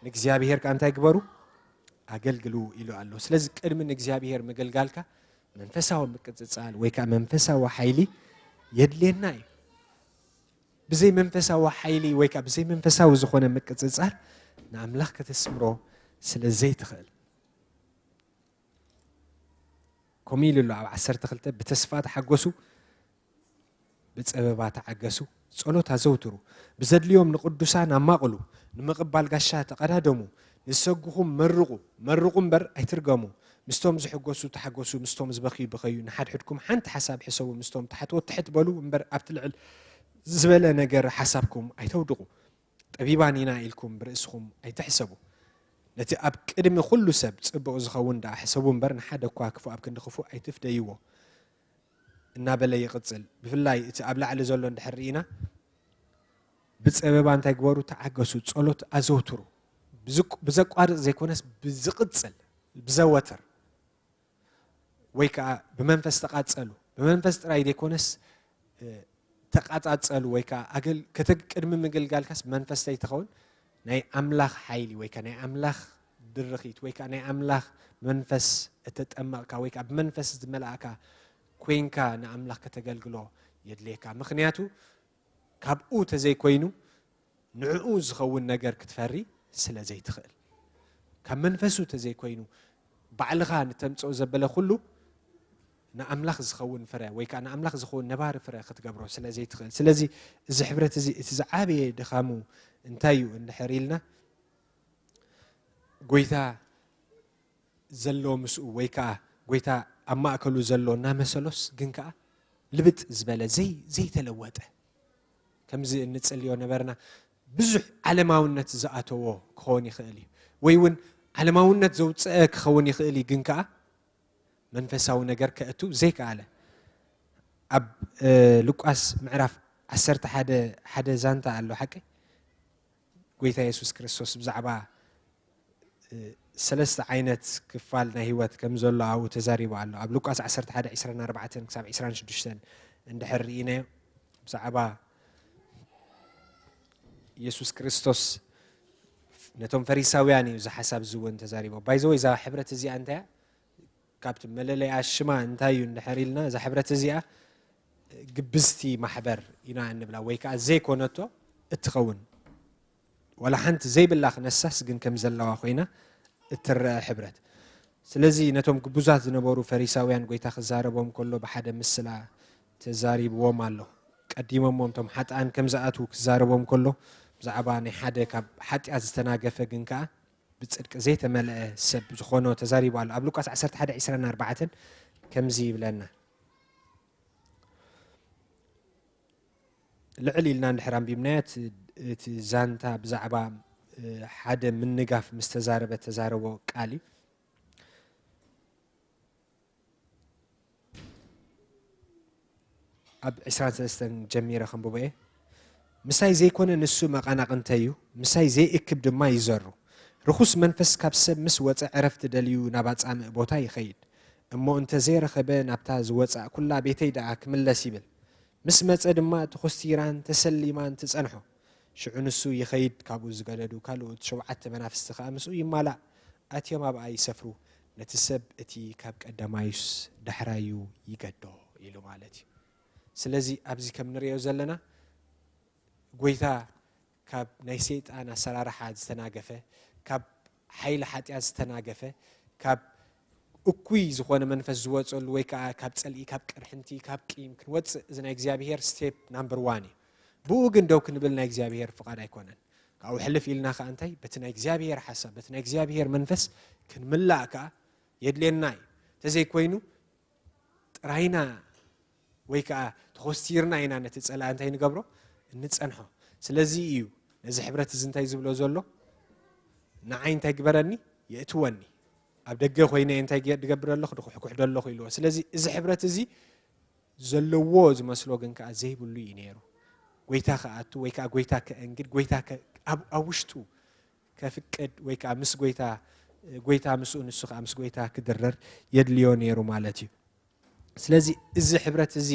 ንእግዚኣብሄር ከኣ እንታይ ግበሩ? ኣገልግሉ" ኢሉ ኣሎ። ስለዚ ቅድሚ ንእግዚኣብሄር ምግልጋልካ መንፈሳዊ ምቅጽጻል ወይ ከኣ መንፈሳዊ ሓይሊ የድልየና እዩ። ብዘይ መንፈሳዊ ሓይሊ ወይ ከኣ ብዘይ መንፈሳዊ ዝኾነ ምቅጽጻል ንኣምላኽ ከተስምሮ ስለ ዘይትኽእል። ከምኡ ኢሉ ኣሎ ኣብ ዓሰርተ ክልተ፣ "ብተስፋ ተሓጎሱ፣ ብጸበባ ተዓገሱ፣ ጸሎት ኣዘውትሩ፣ ብዘድልዮም ንቅዱሳን ኣማቕሉ፣ ንምቕባል ጋሻ ተቐዳደሙ፣ ንዝሰጉኹም መርቑ፣ መርቑ እምበር ኣይትርገሙ፣ ምስቶም ዝሕጎሱ ተሓጎሱ፣ ምስቶም ዝበኽዩ ብኸዩ፣ ንሓድሕድኩም ሓንቲ ሓሳብ ሕሰቡ፣ ምስቶም ታሕተዎት ትሕት በሉ እምበር ኣብቲ ልዕል ዝበለ ነገር ሓሳብኩም ኣይተውድቑ። ጠቢባን ኢና ኢልኩም ብርእስኹም ኣይትሕሰቡ። ነቲ ኣብ ቅድሚ ኩሉ ሰብ ጽቡቕ ዝኸውን ደኣ ሕሰቡ እምበር፣ ንሓደ እኳ ክፉእ ኣብ ክንዲ ክፉእ ኣይትፍደይዎ" እናበለ ይቕጽል። ብፍላይ እቲ ኣብ ላዕሊ ዘሎ እንድሕር ርኢና፣ "ብጸበባ እንታይ ግበሩ? ተዓገሱ፣ ጸሎት ኣዘውትሩ፣ ብዘቋርጽ ዘይኮነስ ብዝቕጽል፣ ብዘወትር፣ ወይ ከዓ ብመንፈስ ተቓጸሉ። ብመንፈስ ጥራይ ዘይኮነስ ተቓጻጸሉ፣ ወይ ከዓ ቅድሚ ምግልጋልካስ ብመንፈስ ተይትኸውን፣ ናይ ኣምላኽ ሓይሊ ወይ ከዓ ናይ ኣምላኽ ድርኺት ወይ ከዓ ናይ ኣምላኽ መንፈስ እተጠመቕካ ወይ ከዓ ብመንፈስ ዝመልኣካ ኮይንካ ንኣምላኽ ከተገልግሎ የድልየካ። ምኽንያቱ ካብኡ ተዘይኮይኑ ንዕኡ ዝኸውን ነገር ክትፈሪ ስለ ዘይትኽእል፣ ካብ መንፈሱ ተዘይኮይኑ ባዕልኻ ንተምፅኦ ዘበለ ኩሉ ንኣምላኽ ዝኸውን ፍረ ወይ ከዓ ንኣምላኽ ዝኸውን ነባሪ ፍረ ክትገብሮ ስለ ዘይትኽእል። ስለዚ እዚ ሕብረት እዚ እቲ ዝዓበየ ድኻሙ እንታይ እዩ እንድሕር ኢልና፣ ጎይታ ዘሎ ምስኡ ወይ ከዓ ጎይታ ኣብ ማእከሉ ዘሎ እናመሰሎስ ግን ከዓ ልብጥ ዝበለ ዘይ ዘይተለወጠ ከምዚ እንጽልዮ ነበርና። ብዙሕ ዓለማውነት ዝኣተዎ ክኸውን ይኽእል እዩ፣ ወይ እውን ዓለማውነት ዘውፅአ ክኸውን ይኽእል እዩ። ግን ከዓ መንፈሳዊ ነገር ከእቱ ዘይከኣለ። ኣብ ሉቃስ ምዕራፍ ዓሰርተ ሓደ ሓደ ዛንታ ኣሎ ሓቂ። ጎይታ የሱስ ክርስቶስ ብዛዕባ ሰለስተ ዓይነት ክፋል ናይ ህይወት ከም ዘሎ ኣብኡ ተዛሪቡ ኣሎ። ኣብ ሉቃስ ዓሰርተ ሓደ ዕስራን ኣርባዕተን ክሳብ ዕስራን ሽዱሽተን እንድሕር ርኢናዮ፣ ብዛዕባ የሱስ ክርስቶስ ነቶም ፈሪሳውያን እዩ እዚ ሓሳብ እዚ እውን ተዛሪቦ። ባይዘወይ እዛ ሕብረት እዚኣ እንታይ እያ? ካብቲ መለለያ ሽማ እንታይ እዩ እንድሕር ኢልና፣ እዛ ሕብረት እዚኣ ግብዝቲ ማሕበር ኢና እንብላ፣ ወይ ከዓ ዘይኮነቶ እትኸውን፣ ዋላ ሓንቲ ዘይብላ ክነሳስ ግን ከም ዘለዋ ኮይና እትረአ ሕብረት። ስለዚ ነቶም ግቡዛት ዝነበሩ ፈሪሳውያን ጎይታ ክዛረቦም ከሎ ብሓደ ምስላ ተዛሪብዎም ኣሎ። ቀዲሞሞም እቶም ሓጥኣን ከም ዝኣትዉ ክዛረቦም ከሎ ብዛዕባ ናይ ሓደ ካብ ሓጢኣት ዝተናገፈ ግን ከዓ ብጽድቂ ዘይተመልአ ሰብ ዝኾኖ ተዛሪቡ ኣሎ። ኣብ ሉቃስ ዓሰርተ ሓደ ዕስራን ኣርባዕተን ከምዚ ይብለና። ልዕል ኢልና እንድሕር ኣንቢብናዮ እቲ ዛንታ ብዛዕባ ሓደ ምንጋፍ ምስ ተዛረበ ተዛረቦ ቃል እዩ። ኣብ ዕስራን ሰለስተን ጀሚረ ከንብቦ እየ። ምሳይ ዘይኮነ ንሱ መቓናቕንተይ እዩ፣ ምሳይ ዘይእክብ ድማ ይዘሩ። ርኹስ መንፈስ ካብ ሰብ ምስ ወጸ ዕረፍቲ ደልዩ ናብ ኣጻምእ ቦታ ይኸይድ። እሞ እንተ ዘይረኸበ ናብታ ዝወጻእኩላ ቤተይ ደኣ ክምለስ ይብል። ምስ መጸ ድማ ተኾስቲራን ተሰሊማን ትጸንሖ። ሽዑ ንሱ ይኸይድ፣ ካብኡ ዝገደዱ ካልኦት ሸውዓተ መናፍስቲ ኸኣ ምስኡ ይማላእ፣ ኣትዮም ኣብኣ ይሰፍሩ። ነቲ ሰብ እቲ ካብ ቀዳማዩስ ዳሕራዩ ይገዶ ኢሉ ማለት እዩ። ስለዚ ኣብዚ ከም ንርእዮ ዘለና ጎይታ ካብ ናይ ሰይጣን ኣሰራርሓ ዝተናገፈ፣ ካብ ሓይሊ ሓጢኣት ዝተናገፈ፣ ካብ እኩይ ዝኾነ መንፈስ ዝወፀሉ ወይ ከዓ ካብ ፀልኢ፣ ካብ ቅርሕንቲ፣ ካብ ቂም ክንወፅእ እዚ ናይ እግዚኣብሄር ስቴፕ ናምበር ዋን እዩ። ብኡ ግን ደው ክንብል ናይ እግዚኣብሄር ፍቓድ ኣይኮነን። ካብኡ ሕልፍ ኢልና ከዓ እንታይ በቲ ናይ እግዚኣብሄር ሓሳብ በቲ ናይ እግዚኣብሄር መንፈስ ክንምላእ ከዓ የድልየና እዩ። እንተዘይኮይኑ ጥራይና ወይ ከዓ ተኾስቲርና ኢና ነቲ ፀላኢ እንታይ ንገብሮ እንፀንሖ። ስለዚ እዩ ነዚ ሕብረት እዚ እንታይ ዝብሎ ዘሎ፣ ንዓይ እንታይ ግበረኒ፣ የእትወኒ፣ ኣብ ደገ ኮይነ እንታይ ድገብር ኣለኹ፣ ድኩሕኩሕ ደለኹ ኢልዎ። ስለዚ እዚ ሕብረት እዚ ዘለዎ ዝመስሎ ግን ከዓ ዘይብሉ እዩ ነይሩ። ጎይታ ክኣቱ ወይ ከዓ ጎይታ ከእንግድ፣ ጎይታ ኣብ ውሽጡ ከፍቅድ ወይ ከዓ ምስ ጎይታ፣ ጎይታ ምስኡ ንሱ ከዓ ምስ ጎይታ ክድረር የድልዮ ነይሩ ማለት እዩ። ስለዚ እዚ ሕብረት እዚ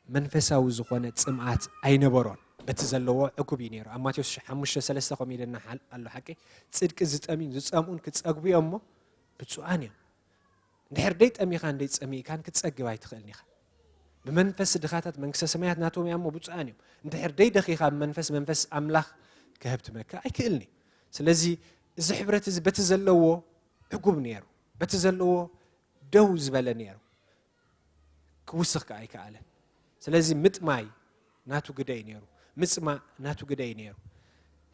መንፈሳዊ ዝኾነ ፅምኣት ኣይነበሮን። በቲ ዘለዎ ዕጉብ እዩ ነይሩ። ኣብ ማቴዎስ ሓሙሽተ ሰለስተ ከምኡ ኢለና ኣሎ ሓቂ፣ ፅድቂ ዝጠምዩን ዝፀምኡን ክፀግቡ እዮም እሞ ብፁዓን እዮም። እንድሕር ደይ ጠሚኻን ደይ ፀሚእካን ክትፀግብ ኣይትኽእልን ኢኻ። ብመንፈስ ድኻታት መንግስተ ሰማያት ናቶም እያ እሞ ብፁዓን እዮም። እንድሕር ደይ ደኺኻ ብመንፈስ መንፈስ ኣምላኽ ክህብትመካ ኣይክእልን እዩ። ስለዚ እዚ ሕብረት እዚ በቲ ዘለዎ ዕጉብ ነይሩ፣ በቲ ዘለዎ ደው ዝበለ ነይሩ። ክውስኽ ከዓ ኣይከኣለን። ስለዚ ምጥማይ ናቱ ግደ እዩ ነይሩ፣ ምፅማእ ናቱ ግደ እዩ ነይሩ።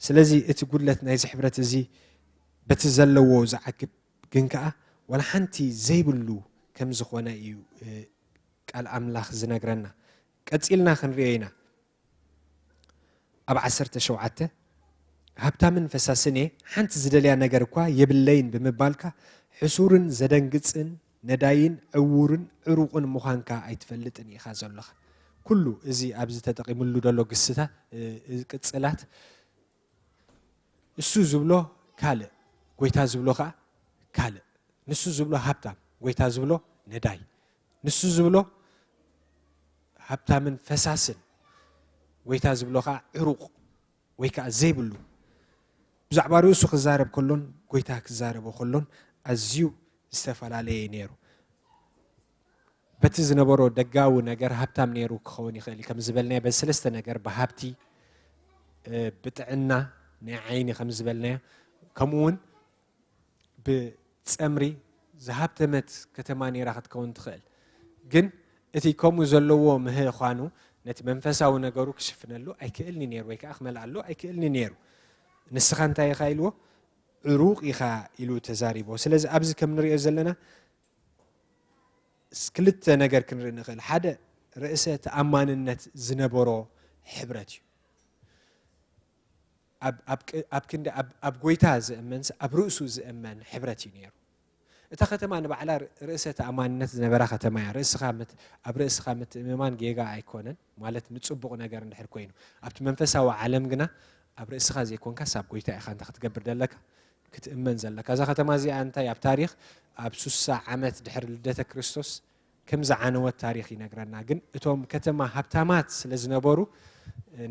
ስለዚ እቲ ጉድለት ናይዚ ሕብረት እዚ በቲ ዘለዎ ዝዓግብ ግን ከዓ ዋላ ሓንቲ ዘይብሉ ከም ዝኾነ እዩ ቃል ኣምላኽ ዝነግረና። ቀፂልና ክንሪኦ ኢና። ኣብ ዓሰርተ ሸውዓተ ሃብታምን ፈሳስን እየ፣ ሓንቲ ዝደልያ ነገር እኳ የብለይን ብምባልካ ሕሱርን ዘደንግፅን ነዳይን ዕውርን ዕሩቕን ምዃንካ ኣይትፈልጥን ኢኻ ዘለኻ። ኩሉ እዚ ኣብዚ ተጠቒምሉ ዘሎ ግስታ ቅፅላት እሱ ዝብሎ ካልእ፣ ጎይታ ዝብሎ ኸዓ ካልእ። ንሱ ዝብሎ ሃብታም፣ ጎይታ ዝብሎ ነዳይ። ንሱ ዝብሎ ሃብታምን ፈሳስን፣ ጎይታ ዝብሎ ኸዓ ዕሩቕ ወይ ከዓ ዘይብሉ። ብዛዕባ ርእሱ ክዛረብ ከሎን ጎይታ ክዛረቦ ከሎን ኣዝዩ ዝተፈላለየ እዩ ነይሩ። በቲ ዝነበሮ ደጋዊ ነገር ሃብታም ነይሩ ክኸውን ይኽእል እዩ። ከም ዝበልናዮ በዚ ሰለስተ ነገር፣ ብሃብቲ፣ እ፣ ብጥዕና፣ ናይ ዓይኒ ከም ዝበልናዮ፣ ከምኡ እውን ብጸምሪ ዝሃብተመት ከተማ ነይራ ክትከውን ትኽእል። ግን እቲ ከምኡ ዘለዎ ምህዃኑ ነቲ መንፈሳዊ ነገሩ ክሽፍነሉ ኣይክእልኒ ነይሩ፣ ወይ ከዓ ክመልኣሉ ኣይክእልኒ ነይሩ። ንስኻ እንታይ ኢኻ ኢልዎ? ዕሩቕ ኢኻ ኢሉ ተዛሪቦ። ስለዚ ኣብዚ ከም ንሪኦ ዘለና ስ-፣ ክልተ ነገር ክንርኢ ንኽእል። ሓደ ርእሰ ተኣማንነት ዝነበሮ ሕብረት እዩ። ኣብ፣ ኣብ ቅ-፣ ኣብ ክንዲ ኣብ፣ ኣብ ጎይታ ዝእመንስ ኣብ ርእሱ ዝእመን ሕብረት እዩ ነይሩ። እታ ከተማ ንባዕላ ር-፣ ርእሰ ተኣማንነት ዝነበራ ከተማ እያ። ርእስኻ ምት-፣ ኣብ ርእስኻ ምትእምማን ጌጋ ኣይኮነን፣ ማለት ንጽቡቕ ነገር እንድሕር ኮይኑ። ኣብቲ መንፈሳዊ ዓለም ግና ኣብ ርእስኻ ዘይኮንካስ ኣብ ጎይታ ኢኻ እንተ ክትገብር ዘለካ ክትእመን ዘለካ። እዛ ከተማ እዚኣ እንታይ ኣብ ታሪኽ ኣብ ሱሳ ዓመት ድሕሪ ልደተ ክርስቶስ ከም ዝዓነወት ታሪኽ ይነግረና። ግን እቶም ከተማ ሃብታማት ስለ ዝነበሩ፣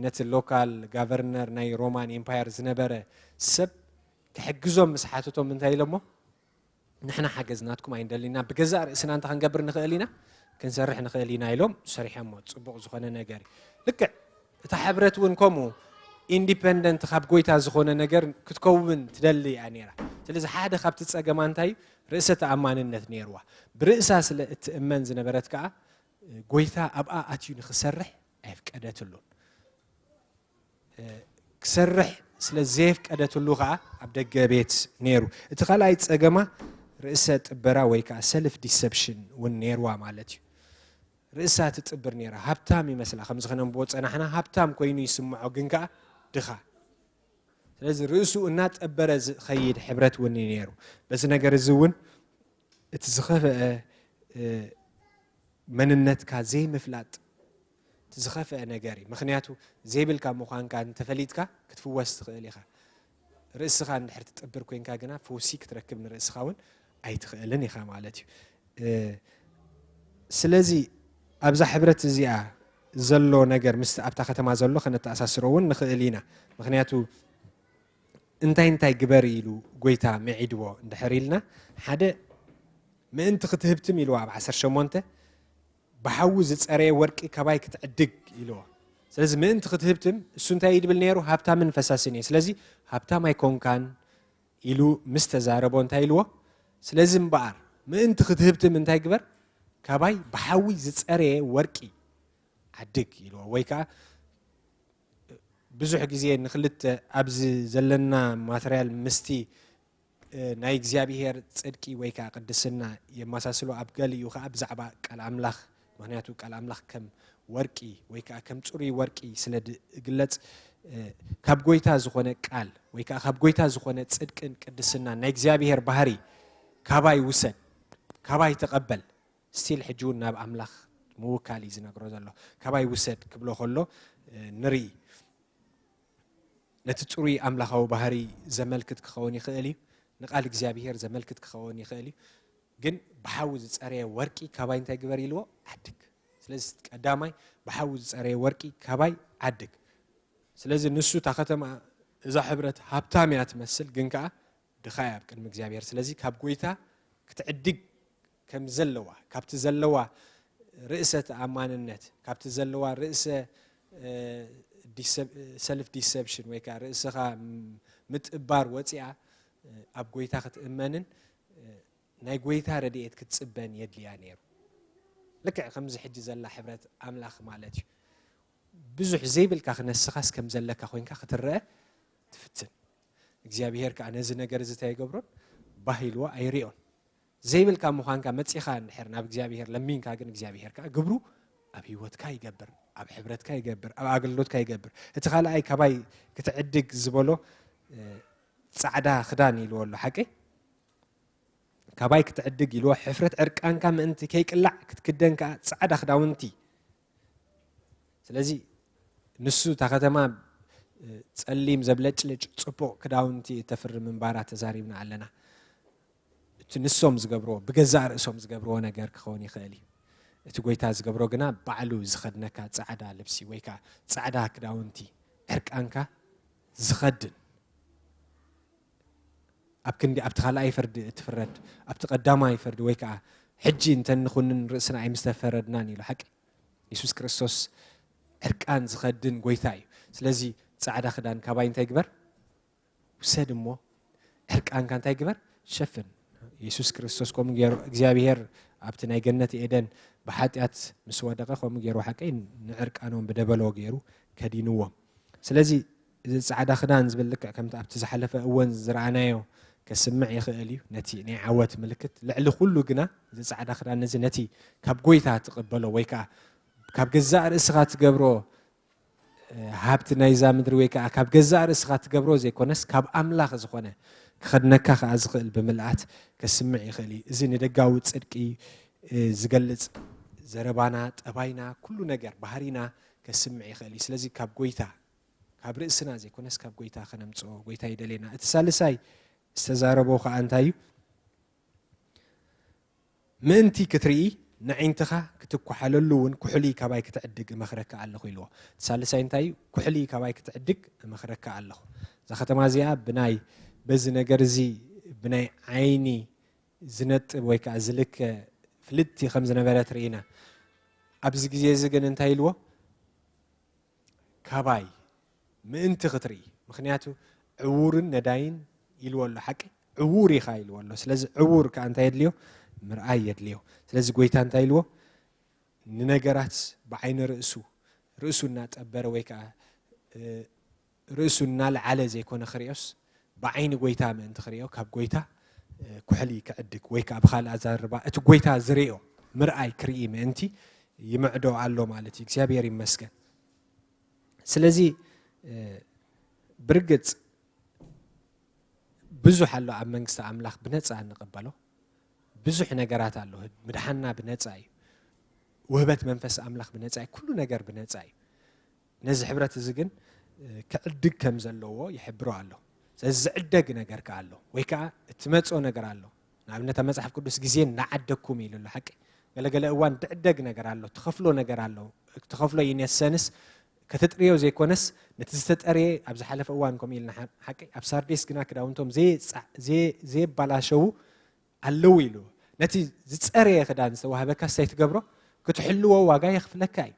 ነቲ ሎካል ጋቨርነር ናይ ሮማን ኤምፓየር ዝነበረ ሰብ ክሕግዞም ምስ ሓተቶም እንታይ ኢሎሞ? "ንሕና ሓገዝ ናትኩም ኣይንደልን ኢና፣ ብገዛእ ርእስና እንታይ ክንገብር ንኽእል ኢና? ክንሰርሕ ንኽእል ኢና" ኢሎም ሰሪሖሞ። ጽቡቕ ዝኾነ ነገር እዩ። ልክዕ እታ ሕብረት እውን ከምኡ ኢንዲፐንደንት ካብ ጎይታ ዝኾነ ነገር ክትከውን ትደሊ እያ ነይራ። ስለዚ ሓደ ካብቲ ጸገማ እንታይ እዩ? ርእሰ ተኣማንነት ነይርዋ። ብርእሳ ስለ እትእመን ዝነበረት ከኣ፣ ጎይታ ኣብኣ ኣትዩ ንኽሰርሕ ኣየፍቀደትሉን። ክሰርሕ ስለ ዘየፍቀደትሉ ከኣ ኣብ ደገ ቤት ነይሩ። እቲ ካልኣይ ጸገማ ርእሰ ጥበራ ወይ ከኣ ሰልፍ ዲሰፕሽን እውን ነይርዋ ማለት እዩ። ርእሳ ትጥብር ነይራ። ሃብታም ይመስላ፣ ከምዚ ከነንብቦ ጸናሕና፣ ሃብታም ኮይኑ ይስምዖ፣ ግን ከኣ ድኻ። ስለዚ ርእሱ እናጠበረ ዝኸይድ ሕብረት እውን እዩ ነይሩ። በዚ ነገር እዚ እውን እቲ ዝኸፍአ፣ እ፣ መንነትካ ዘይምፍላጥ እቲ ዝኸፍአ ነገር እዩ። ምኽንያቱ ዘይብልካ ምዃንካ እንተፈሊጥካ ክትፍወስ ትኽእል ኢኻ። ርእስኻ እንድሕር ትጥብር ኮይንካ ግና ፈውሲ ክትረክብ ንርእስኻ እውን ኣይትኽእልን ኢኻ ማለት እዩ። እ፣ ስለዚ ኣብዛ ሕብረት እዚኣ ዘሎ ነገር ምስቲ ኣብታ ከተማ ዘሎ ከነተኣሳስሮ እውን ንኽእል ኢና። ምኽንያቱ እንታይ እንታይ ግበር ኢሉ ጎይታ ምዒድዎ እንድሕር ኢልና፣ ሓደ ምእንቲ ክትህብትም ኢልዎ ኣብ ዓሰርተ ሸሞንተ፣ ብሓዊ ዝጸረየ ወርቂ ካባይ ክትዕድግ ኢልዎ። ስለዚ ምእንቲ ክትህብትም እሱ እንታይ እዩ ድብል ነይሩ? ሃብታምን ፈሳስን እየ። ስለዚ ሃብታም ኣይኮንካን ኢሉ ምስ ተዛረቦ እንታይ ኢልዎ? ስለዚ እምበኣር ምእንቲ ክትህብትም እንታይ ግበር? ካባይ ብሓዊ ዝጸረየ ወርቂ ዓድግ ኢልዎ። ወይ ከኣ ብዙሕ ግዜ ንክልተ ኣብዚ ዘለና ማተርያል ምስቲ፣ እ፣ ናይ እግዚኣብሄር ጽድቂ ወይ ከኣ ቅድስና የመሳስሎ። ኣብ ገሊኡ ከኣ ብዛዕባ ቃል ኣምላኽ፣ ምኽንያቱ ቃል ኣምላኽ ከም ወርቂ ወይ ከኣ ከም ጽሩይ ወርቂ ስለ ዝግለጽ፣ እ፣ ካብ ጎይታ ዝኾነ ቃል ወይ ከኣ ካብ ጎይታ ዝኾነ ጽድቅን ቅድስናን ናይ እግዚኣብሄር ባህሪ ካባይ ውሰድ፣ ካባይ ተቐበል። ስቲል ሕጂ እውን ናብ ኣምላኽ ምውካል እዩ ዝነግሮ ዘሎ። ካባይ ውሰድ ክብሎ ከሎ፣ እ፣ ንርኢ። ነቲ ጽሩይ ኣምላኻዊ ባህሪ ዘመልክት ክኸውን ይኽእል እዩ። ንቃል እግዚኣብሄር ዘመልክት ክኸውን ይኽእል እዩ። ግን ብሓዊ ዝጸረየ ወርቂ ካባይ እንታይ ግበር ኢልዎ? ዓድግ። ስለዚ ቀዳማይ ብሓዊ ዝጸረየ ወርቂ ካባይ ዓድግ። ስለዚ ንሱ እታ ከተማ፣ እዛ ሕብረት ሃብታም እያ ትመስል፣ ግን ከኣ ድኻ እያ ኣብ ቅድሚ እግዚኣብሄር። ስለዚ ካብ ጎይታ ክትዕድግ ከም ዘለዋ፣ ካብቲ ዘለዋ ርእሰ ተኣማንነት፣ ካብቲ ዘለዋ ርእሰ፣ እ፣ ዲሰፕ-፣ ሰልፍ ዲሰፕሽን ወይ ከኣ ርእስኻ ም-፣ ምጥባር ወጺኣ፣ እ፣ ኣብ ጎይታ ክትእመንን፣ እ፣ ናይ ጎይታ ረድኤት ክትጽበን የድልያ ነይሩ። ልክዕ ከምዚ ሕጂ ዘላ ሕብረት ኣምላኽ ማለት እዩ። ብዙሕ ዘይብልካ ክነስኻስ ከም ዘለካ ኮይንካ ክትረአ ትፍትን። እግዚኣብሄር ከኣ ነዚ ነገር እዚ እንታይ ይገብሮን? ባህ ኢልዎ ኣይሪኦን። ዘይብልካ ምዃንካ መጺኻ እንድሕር ናብ እግዚኣብሄር ለሚንካ ግን እግዚኣብሄር ከኣ ግብሩ ኣብ ህይወትካ ይገብር፣ ኣብ ሕብረትካ ይገብር፣ ኣብ ኣገልግሎትካ ይገብር። እቲ ካልኣይ ካባይ ክትዕድግ ዝበሎ፣ እ፣ ጻዕዳ ክዳን ኢልዎ ኣሎ፣ ሓቀይ? ካባይ ክትዕድግ ኢልዎ፣ ሕፍረት ዕርቃንካ ምእንቲ ከይቅላዕ ክትክደን ከኣ ጻዕዳ ክዳውንቲ። ስለዚ ንሱ እታ ከተማ ጸሊም ዘብለጭልጭ ጽቡቕ ክዳውንቲ እተፍሪ ምንባራ ተዛሪብና ኣለና። እቲ ንሶም ዝገብርዎ፣ ብገዛእ ርእሶም ዝገብርዎ ነገር ክኸውን ይኽእል እዩ። እቲ ጎይታ ዝገብሮ ግና ባዕሉ ዝኸድነካ ጻዕዳ ልብሲ ወይ ከኣ ጻዕዳ ክዳውንቲ ዕርቃንካ ዝኸድን፣ ኣብ ክንዲ ኣብቲ ካልኣይ ፍርዲ እትፍረድ፣ ኣብቲ ቀዳማይ ፍርዲ ወይ ከኣ ሕጂ እንተ ንኹንን ርእስና ኣይምስተፈረድናን ኢሉ ሓቂ። የሱስ ክርስቶስ ዕርቃን ዝኸድን ጎይታ እዩ። ስለዚ ጻዕዳ ክዳን ካባይ እንታይ ግበር? ውሰድ እሞ ዕርቃንካ እንታይ ግበር? ሸፍን። የሱስ ክርስቶስ ከምኡ ገይሩ እግዚኣብሔር ኣብቲ ናይ ገነት ኤደን ብሓጢኣት ምስ ወደቐ ከምኡ ገይሩ ሓቀይ ንዕርቃኖም ብደበሎ ገይሩ ከዲንዎም። ስለዚ እዚ ጻዕዳ ክዳን ዝብል ልክዕ ከምቲ ኣብቲ ዝሓለፈ እወን ዝረኣናዮ ከስምዕ ይኽእል እዩ። ነቲ ናይ ዓወት ምልክት ልዕሊ ኩሉ ግና እዚ ጻዕዳ ክዳን እዚ ነቲ ካብ ጎይታ ትቕበሎ ወይ ከኣ ካብ ገዛእ ርእስኻ ትገብሮ ሃብቲ ናይዛ ምድሪ ወይ ከዓ ካብ ገዛእ ርእስኻ ትገብሮ ዘይኮነስ ካብ ኣምላኽ ዝኾነ ክኸድነካ ከዓ ዝኽእል ብምልኣት ከስምዕ ይኽእል እዩ። እዚ ንደጋዊ ጽድቂ ዝገልጽ ዘረባና፣ ጠባይና፣ ኩሉ ነገር ባህሪና ከስምዕ ይኽእል እዩ። ስለዚ ካብ ጎይታ ካብ ርእስና ዘይኮነስ ካብ ጎይታ ከነምጽኦ ጎይታ ይደልየና። እቲ ሳልሳይ ዝተዛረቦ ከዓ እንታይ እዩ? ምእንቲ ክትርኢ ንዒንትኻ ክትኳሓለሉ እውን ኩሕሊ ካባይ ክትዕድግ እመኽረካ ኣለኹ ኢልዎ። ሳልሳይ እንታይ እዩ? ኩሕሊ ካባይ ክትዕድግ እመኽረካ ኣለኹ። እዛ ከተማ እዚኣ ብናይ በዚ ነገር እዚ ብናይ ዓይኒ ዝነጥብ ወይ ከዓ ዝልከ ፍልጥቲ ከም ዝነበረት ርኢና። ኣብዚ ግዜ እዚ ግን እንታይ ኢልዎ? ካባይ ምእንቲ ክትርኢ፣ ምኽንያቱ ዕዉርን ነዳይን ኢልዎ ኣሎ። ሓቂ ዕዉር ኢኻ ኢልዎ ኣሎ። ስለዚ ዕዉር ከዓ እንታይ የድልዮ? ምርኣይ የድልዮ። ስለዚ ጎይታ እንታይ ኢልዎ? ንነገራት ብዓይኒ ርእሱ፣ ርእሱ እናጠበረ ወይ ከዓ ርእሱ እናልዓለ ዘይኮነ ክርእዮስ፣ ብዓይኒ ጎይታ ምእንቲ ክርእዮ ካብ ጎይታ ኩሕሊ ክዕድግ ወይ ከዓ ብኻልእ ኣዛርባ እቲ ጎይታ ዝርእዮ ምርኣይ ክርኢ ምእንቲ ይምዕዶ ኣሎ ማለት እዩ። እግዚኣብሔር ይመስገን። ስለዚ ብርግጽ ብዙሕ ኣሎ ኣብ መንግስቲ ኣምላኽ ብነጻ እንቕበሎ ብዙሕ ነገራት ኣሎ። ምድሓንና ብነጻ እዩ። ውህበት መንፈስ ኣምላኽ ብነጻ እዩ። ኩሉ ነገር ብነጻ እዩ። ነዚ ሕብረት እዚ ግን ክዕድግ ከም ዘለዎ ይሕብሮ ኣሎ። ስለዚ ዝዕደግ ነገር ከኣ ኣሎ ወይ ከኣ እትመጽኦ ነገር ኣሎ። ንኣብነት ኣብ መጽሓፍ ቅዱስ ግዜ እናዓደግኩም ኢሉ ኣሎ። ሓቂ ገለገለ እዋን ድዕደግ ነገር ኣሎ፣ ትኸፍሎ ነገር ኣሎ። ትኸፍሎ ኢነሰንስ ከተጥርዮ ዘይኮነስ ነቲ ዝተጠርየ ኣብ ዝሓለፈ እዋን ከምኡ ኢልና ሓቂ ኣብ ሳርዴስ ግና ክዳውንቶም ዘየባላሸዉ ኣለዉ ኢሉ። ነቲ ዝጸረየ ክዳን ዝተዋህበካ ስታይ ትገብሮ ክትሕልዎ ዋጋ የኽፍለካ እዩ።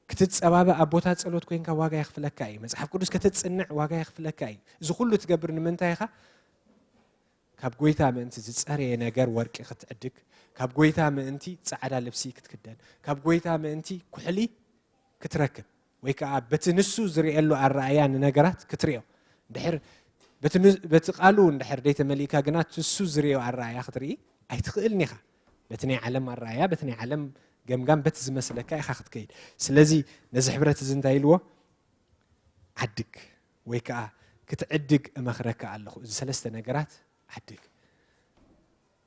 ክትጸባበ ኣብ ቦታ ጸሎት ኮይንካ ዋጋ የኽፍለካ እዩ። መጽሓፍ ቅዱስ ከተጽንዕ ዋጋ የኽፍለካ እዩ። እዚ ኩሉ ትገብር ንምንታይ ኢኻ? ካብ ጎይታ ምእንቲ ዝጸረየ ነገር ወርቂ ክትዕድግ፣ ካብ ጎይታ ምእንቲ ጻዕዳ ልብሲ ክትክደን፣ ካብ ጎይታ ምእንቲ ኩሕሊ ክትረክብ ወይ ከዓ በቲ ንሱ ዝርእየሉ ኣረኣያ ንነገራት ክትርእዮ እንድሕር በቲ ቃሉ እንድሕር ደይተመሊእካ ግና ንሱ ዝርእዮ ኣረኣያ ክትርኢ ኣይትኽእልን ኢኻ። በቲ ናይ ዓለም ኣረኣያ በቲ ናይ ዓለም ገምጋም በቲ ዝመስለካ ኢኻ ክትከይድ። ስለዚ ነዚ ሕብረት እዚ እንታይ ኢልዎ? ዓድግ ወይ ከዓ ክትዕድግ እመኽረካ ኣለኹ። እዚ ሰለስተ ነገራት ዓድግ።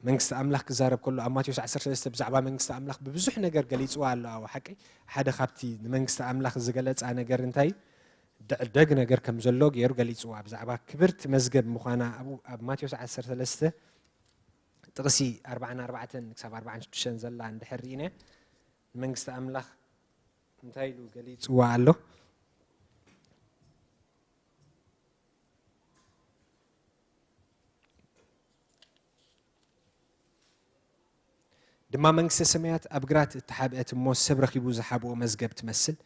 መንግስቲ ኣምላኽ ክዛረብ ከሎ ኣብ ማቴዎስ ዓሰርተ ሰለስተ ብዛዕባ መንግስቲ ኣምላኽ ብብዙሕ ነገር ገሊፅዋ ኣሎ። ኣብ ሓቂ ሓደ ካብቲ ንመንግስቲ ኣምላኽ ዝገለፃ ነገር እንታይ ድዕደግ ነገር ከም ዘሎ ገይሩ ገሊፅዋ። ብዛዕባ ክብርቲ መዝገብ ምዃና ኣብ ማቴዎስ ዓሰርተ ሰለስተ ጥቕሲ ኣርባዓን ኣርባዕተን ክሳብ ኣርባዓን ሽዱሽተን ዘላ እንድሕር ርኢና ንመንግስቲ ኣምላኽ እንታይ ኢሉ ገሊፅዋ ኣሎ? ድማ መንግስተ ሰማያት ኣብ ግራት እተሓብአት እሞ ሰብ ረኺቡ ዝሓብኦ መዝገብ ትመስል፣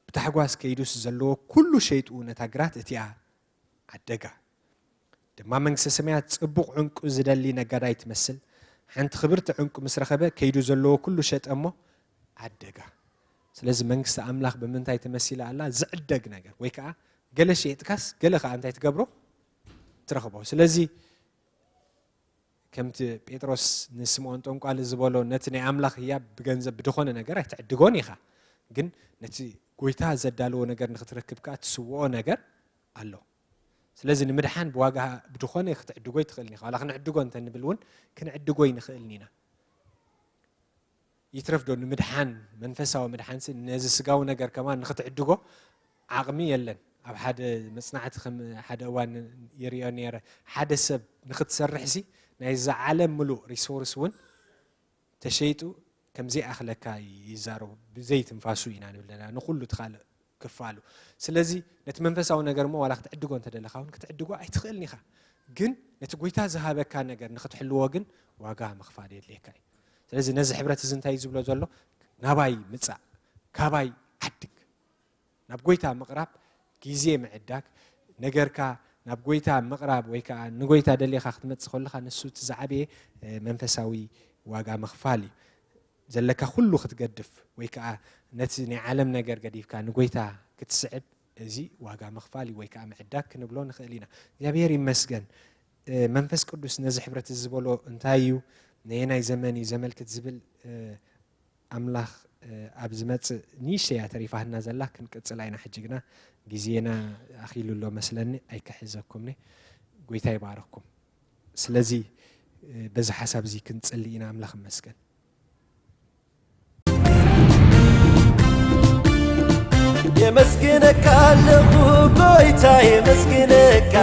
ብታሕጓስ ከይዱስ ዘለዎ ኩሉ ሸይጡ ነታ ግራት እቲኣ ዓደጋ። ድማ መንግስተ ሰማያት ጽቡቕ ዕንቁ ዝደሊ ነጋዳይ ትመስል፣ ሓንቲ ክብርቲ ዕንቁ ምስ ረኸበ ከይዱ ዘለዎ ኩሉ ሸጠ እሞ ዓደጋ። ስለዚ መንግስቲ ኣምላኽ ብምንታይ ተመሲላ ኣላ? ዝዕደግ ነገር ወይ ከዓ ገለ ሸይጥካስ ገለ ከዓ እንታይ ትገብሮ? ትረኽቦ። ስለዚ ከምቲ ጴጥሮስ ንስምኦን ጠንቋሊ ዝበሎ ነቲ ናይ ኣምላኽ ህያብ ብገንዘብ ብድኾነ ነገር ኣይትዕድጎን ኢኻ፣ ግን ነቲ ጎይታ ዘዳለዎ ነገር ንክትረክብ ከኣ ትስውኦ ነገር ኣሎ። ስለዚ ንምድሓን ብዋጋ ብድኾነ ክትዕድጎ ኣይትኽእልን ኢኻ። ዋላ ክንዕድጎ እንተንብል እውን ክንዕድጎ ኣይንኽእልን ኢና። ይትረፍ ዶ ንምድሓን መንፈሳዊ ምድሓንሲ ነዚ ስጋዊ ነገር ከማን ንክትዕድጎ ዓቕሚ የለን። ኣብ ሓደ መጽናዕቲ ከም ሓደ እዋን ይርእዮ ነይረ፣ ሓደ ሰብ ንኽትሰርሕሲ ናይዛ ዓለም ምሉእ ሪሶርስ እውን ተሸይጡ ከምዘይኣኽለካ ይዛረቡ። ብዘይ ትንፋሱ ኢና ንብለና ንኹሉ እቲ ካልእ ክፋሉ። ስለዚ ነቲ መንፈሳዊ ነገር እሞ ዋላ ክትዕድጎ እንተደለኻ እውን ክትዕድጎ ኣይትኽእልን ኢኻ። ግን ነቲ ጎይታ ዝሃበካ ነገር ንኽትሕልዎ ግን ዋጋ ምኽፋል የድልየካ እዩ። ስለዚ ነዚ ሕብረት እዚ እንታይ እዩ ዝብሎ ዘሎ? ናባይ ምጻእ፣ ካባይ ዓድግ። ናብ ጎይታ ምቕራብ ግዜ ምዕዳግ፣ ነገርካ ናብ ጎይታ ምቕራብ ወይ ከዓ ንጎይታ ደሊኻ ክትመጽእ ከለኻ ንሱ እቲ ዝዓበየ መንፈሳዊ ዋጋ ምኽፋል እዩ። ዘለካ ኩሉ ክትገድፍ ወይ ከዓ ነቲ ናይ ዓለም ነገር ገዲፍካ ንጎይታ ክትስዕብ፣ እዚ ዋጋ ምኽፋል እዩ ወይ ከዓ ምዕዳግ ክንብሎ ንኽእል ኢና። እግዚኣብሔር ይመስገን። መንፈስ ቅዱስ ነዚ ሕብረት ዝበሎ እንታይ እዩ? ነየናይ ዘመን እዩ ዘመልክት ዝብል ኣምላኽ ኣብ ዝመጽእ ንእሽተይ እያ ተሪፋትና ዘላ፣ ክንቅጽል ኣይና ሕጂ ግና ግዜና ኣኺሉ ኣሎ መስለኒ፣ ኣይክሕዘኩምኒ። ጎይታ ይባርኽኩም። ስለዚ በዚ ሓሳብ እዚ ክንጽሊ ኢና። ኣምላኽ ይመስገን። የመስግነካ ኣለኹ ጎይታ የመስግነካ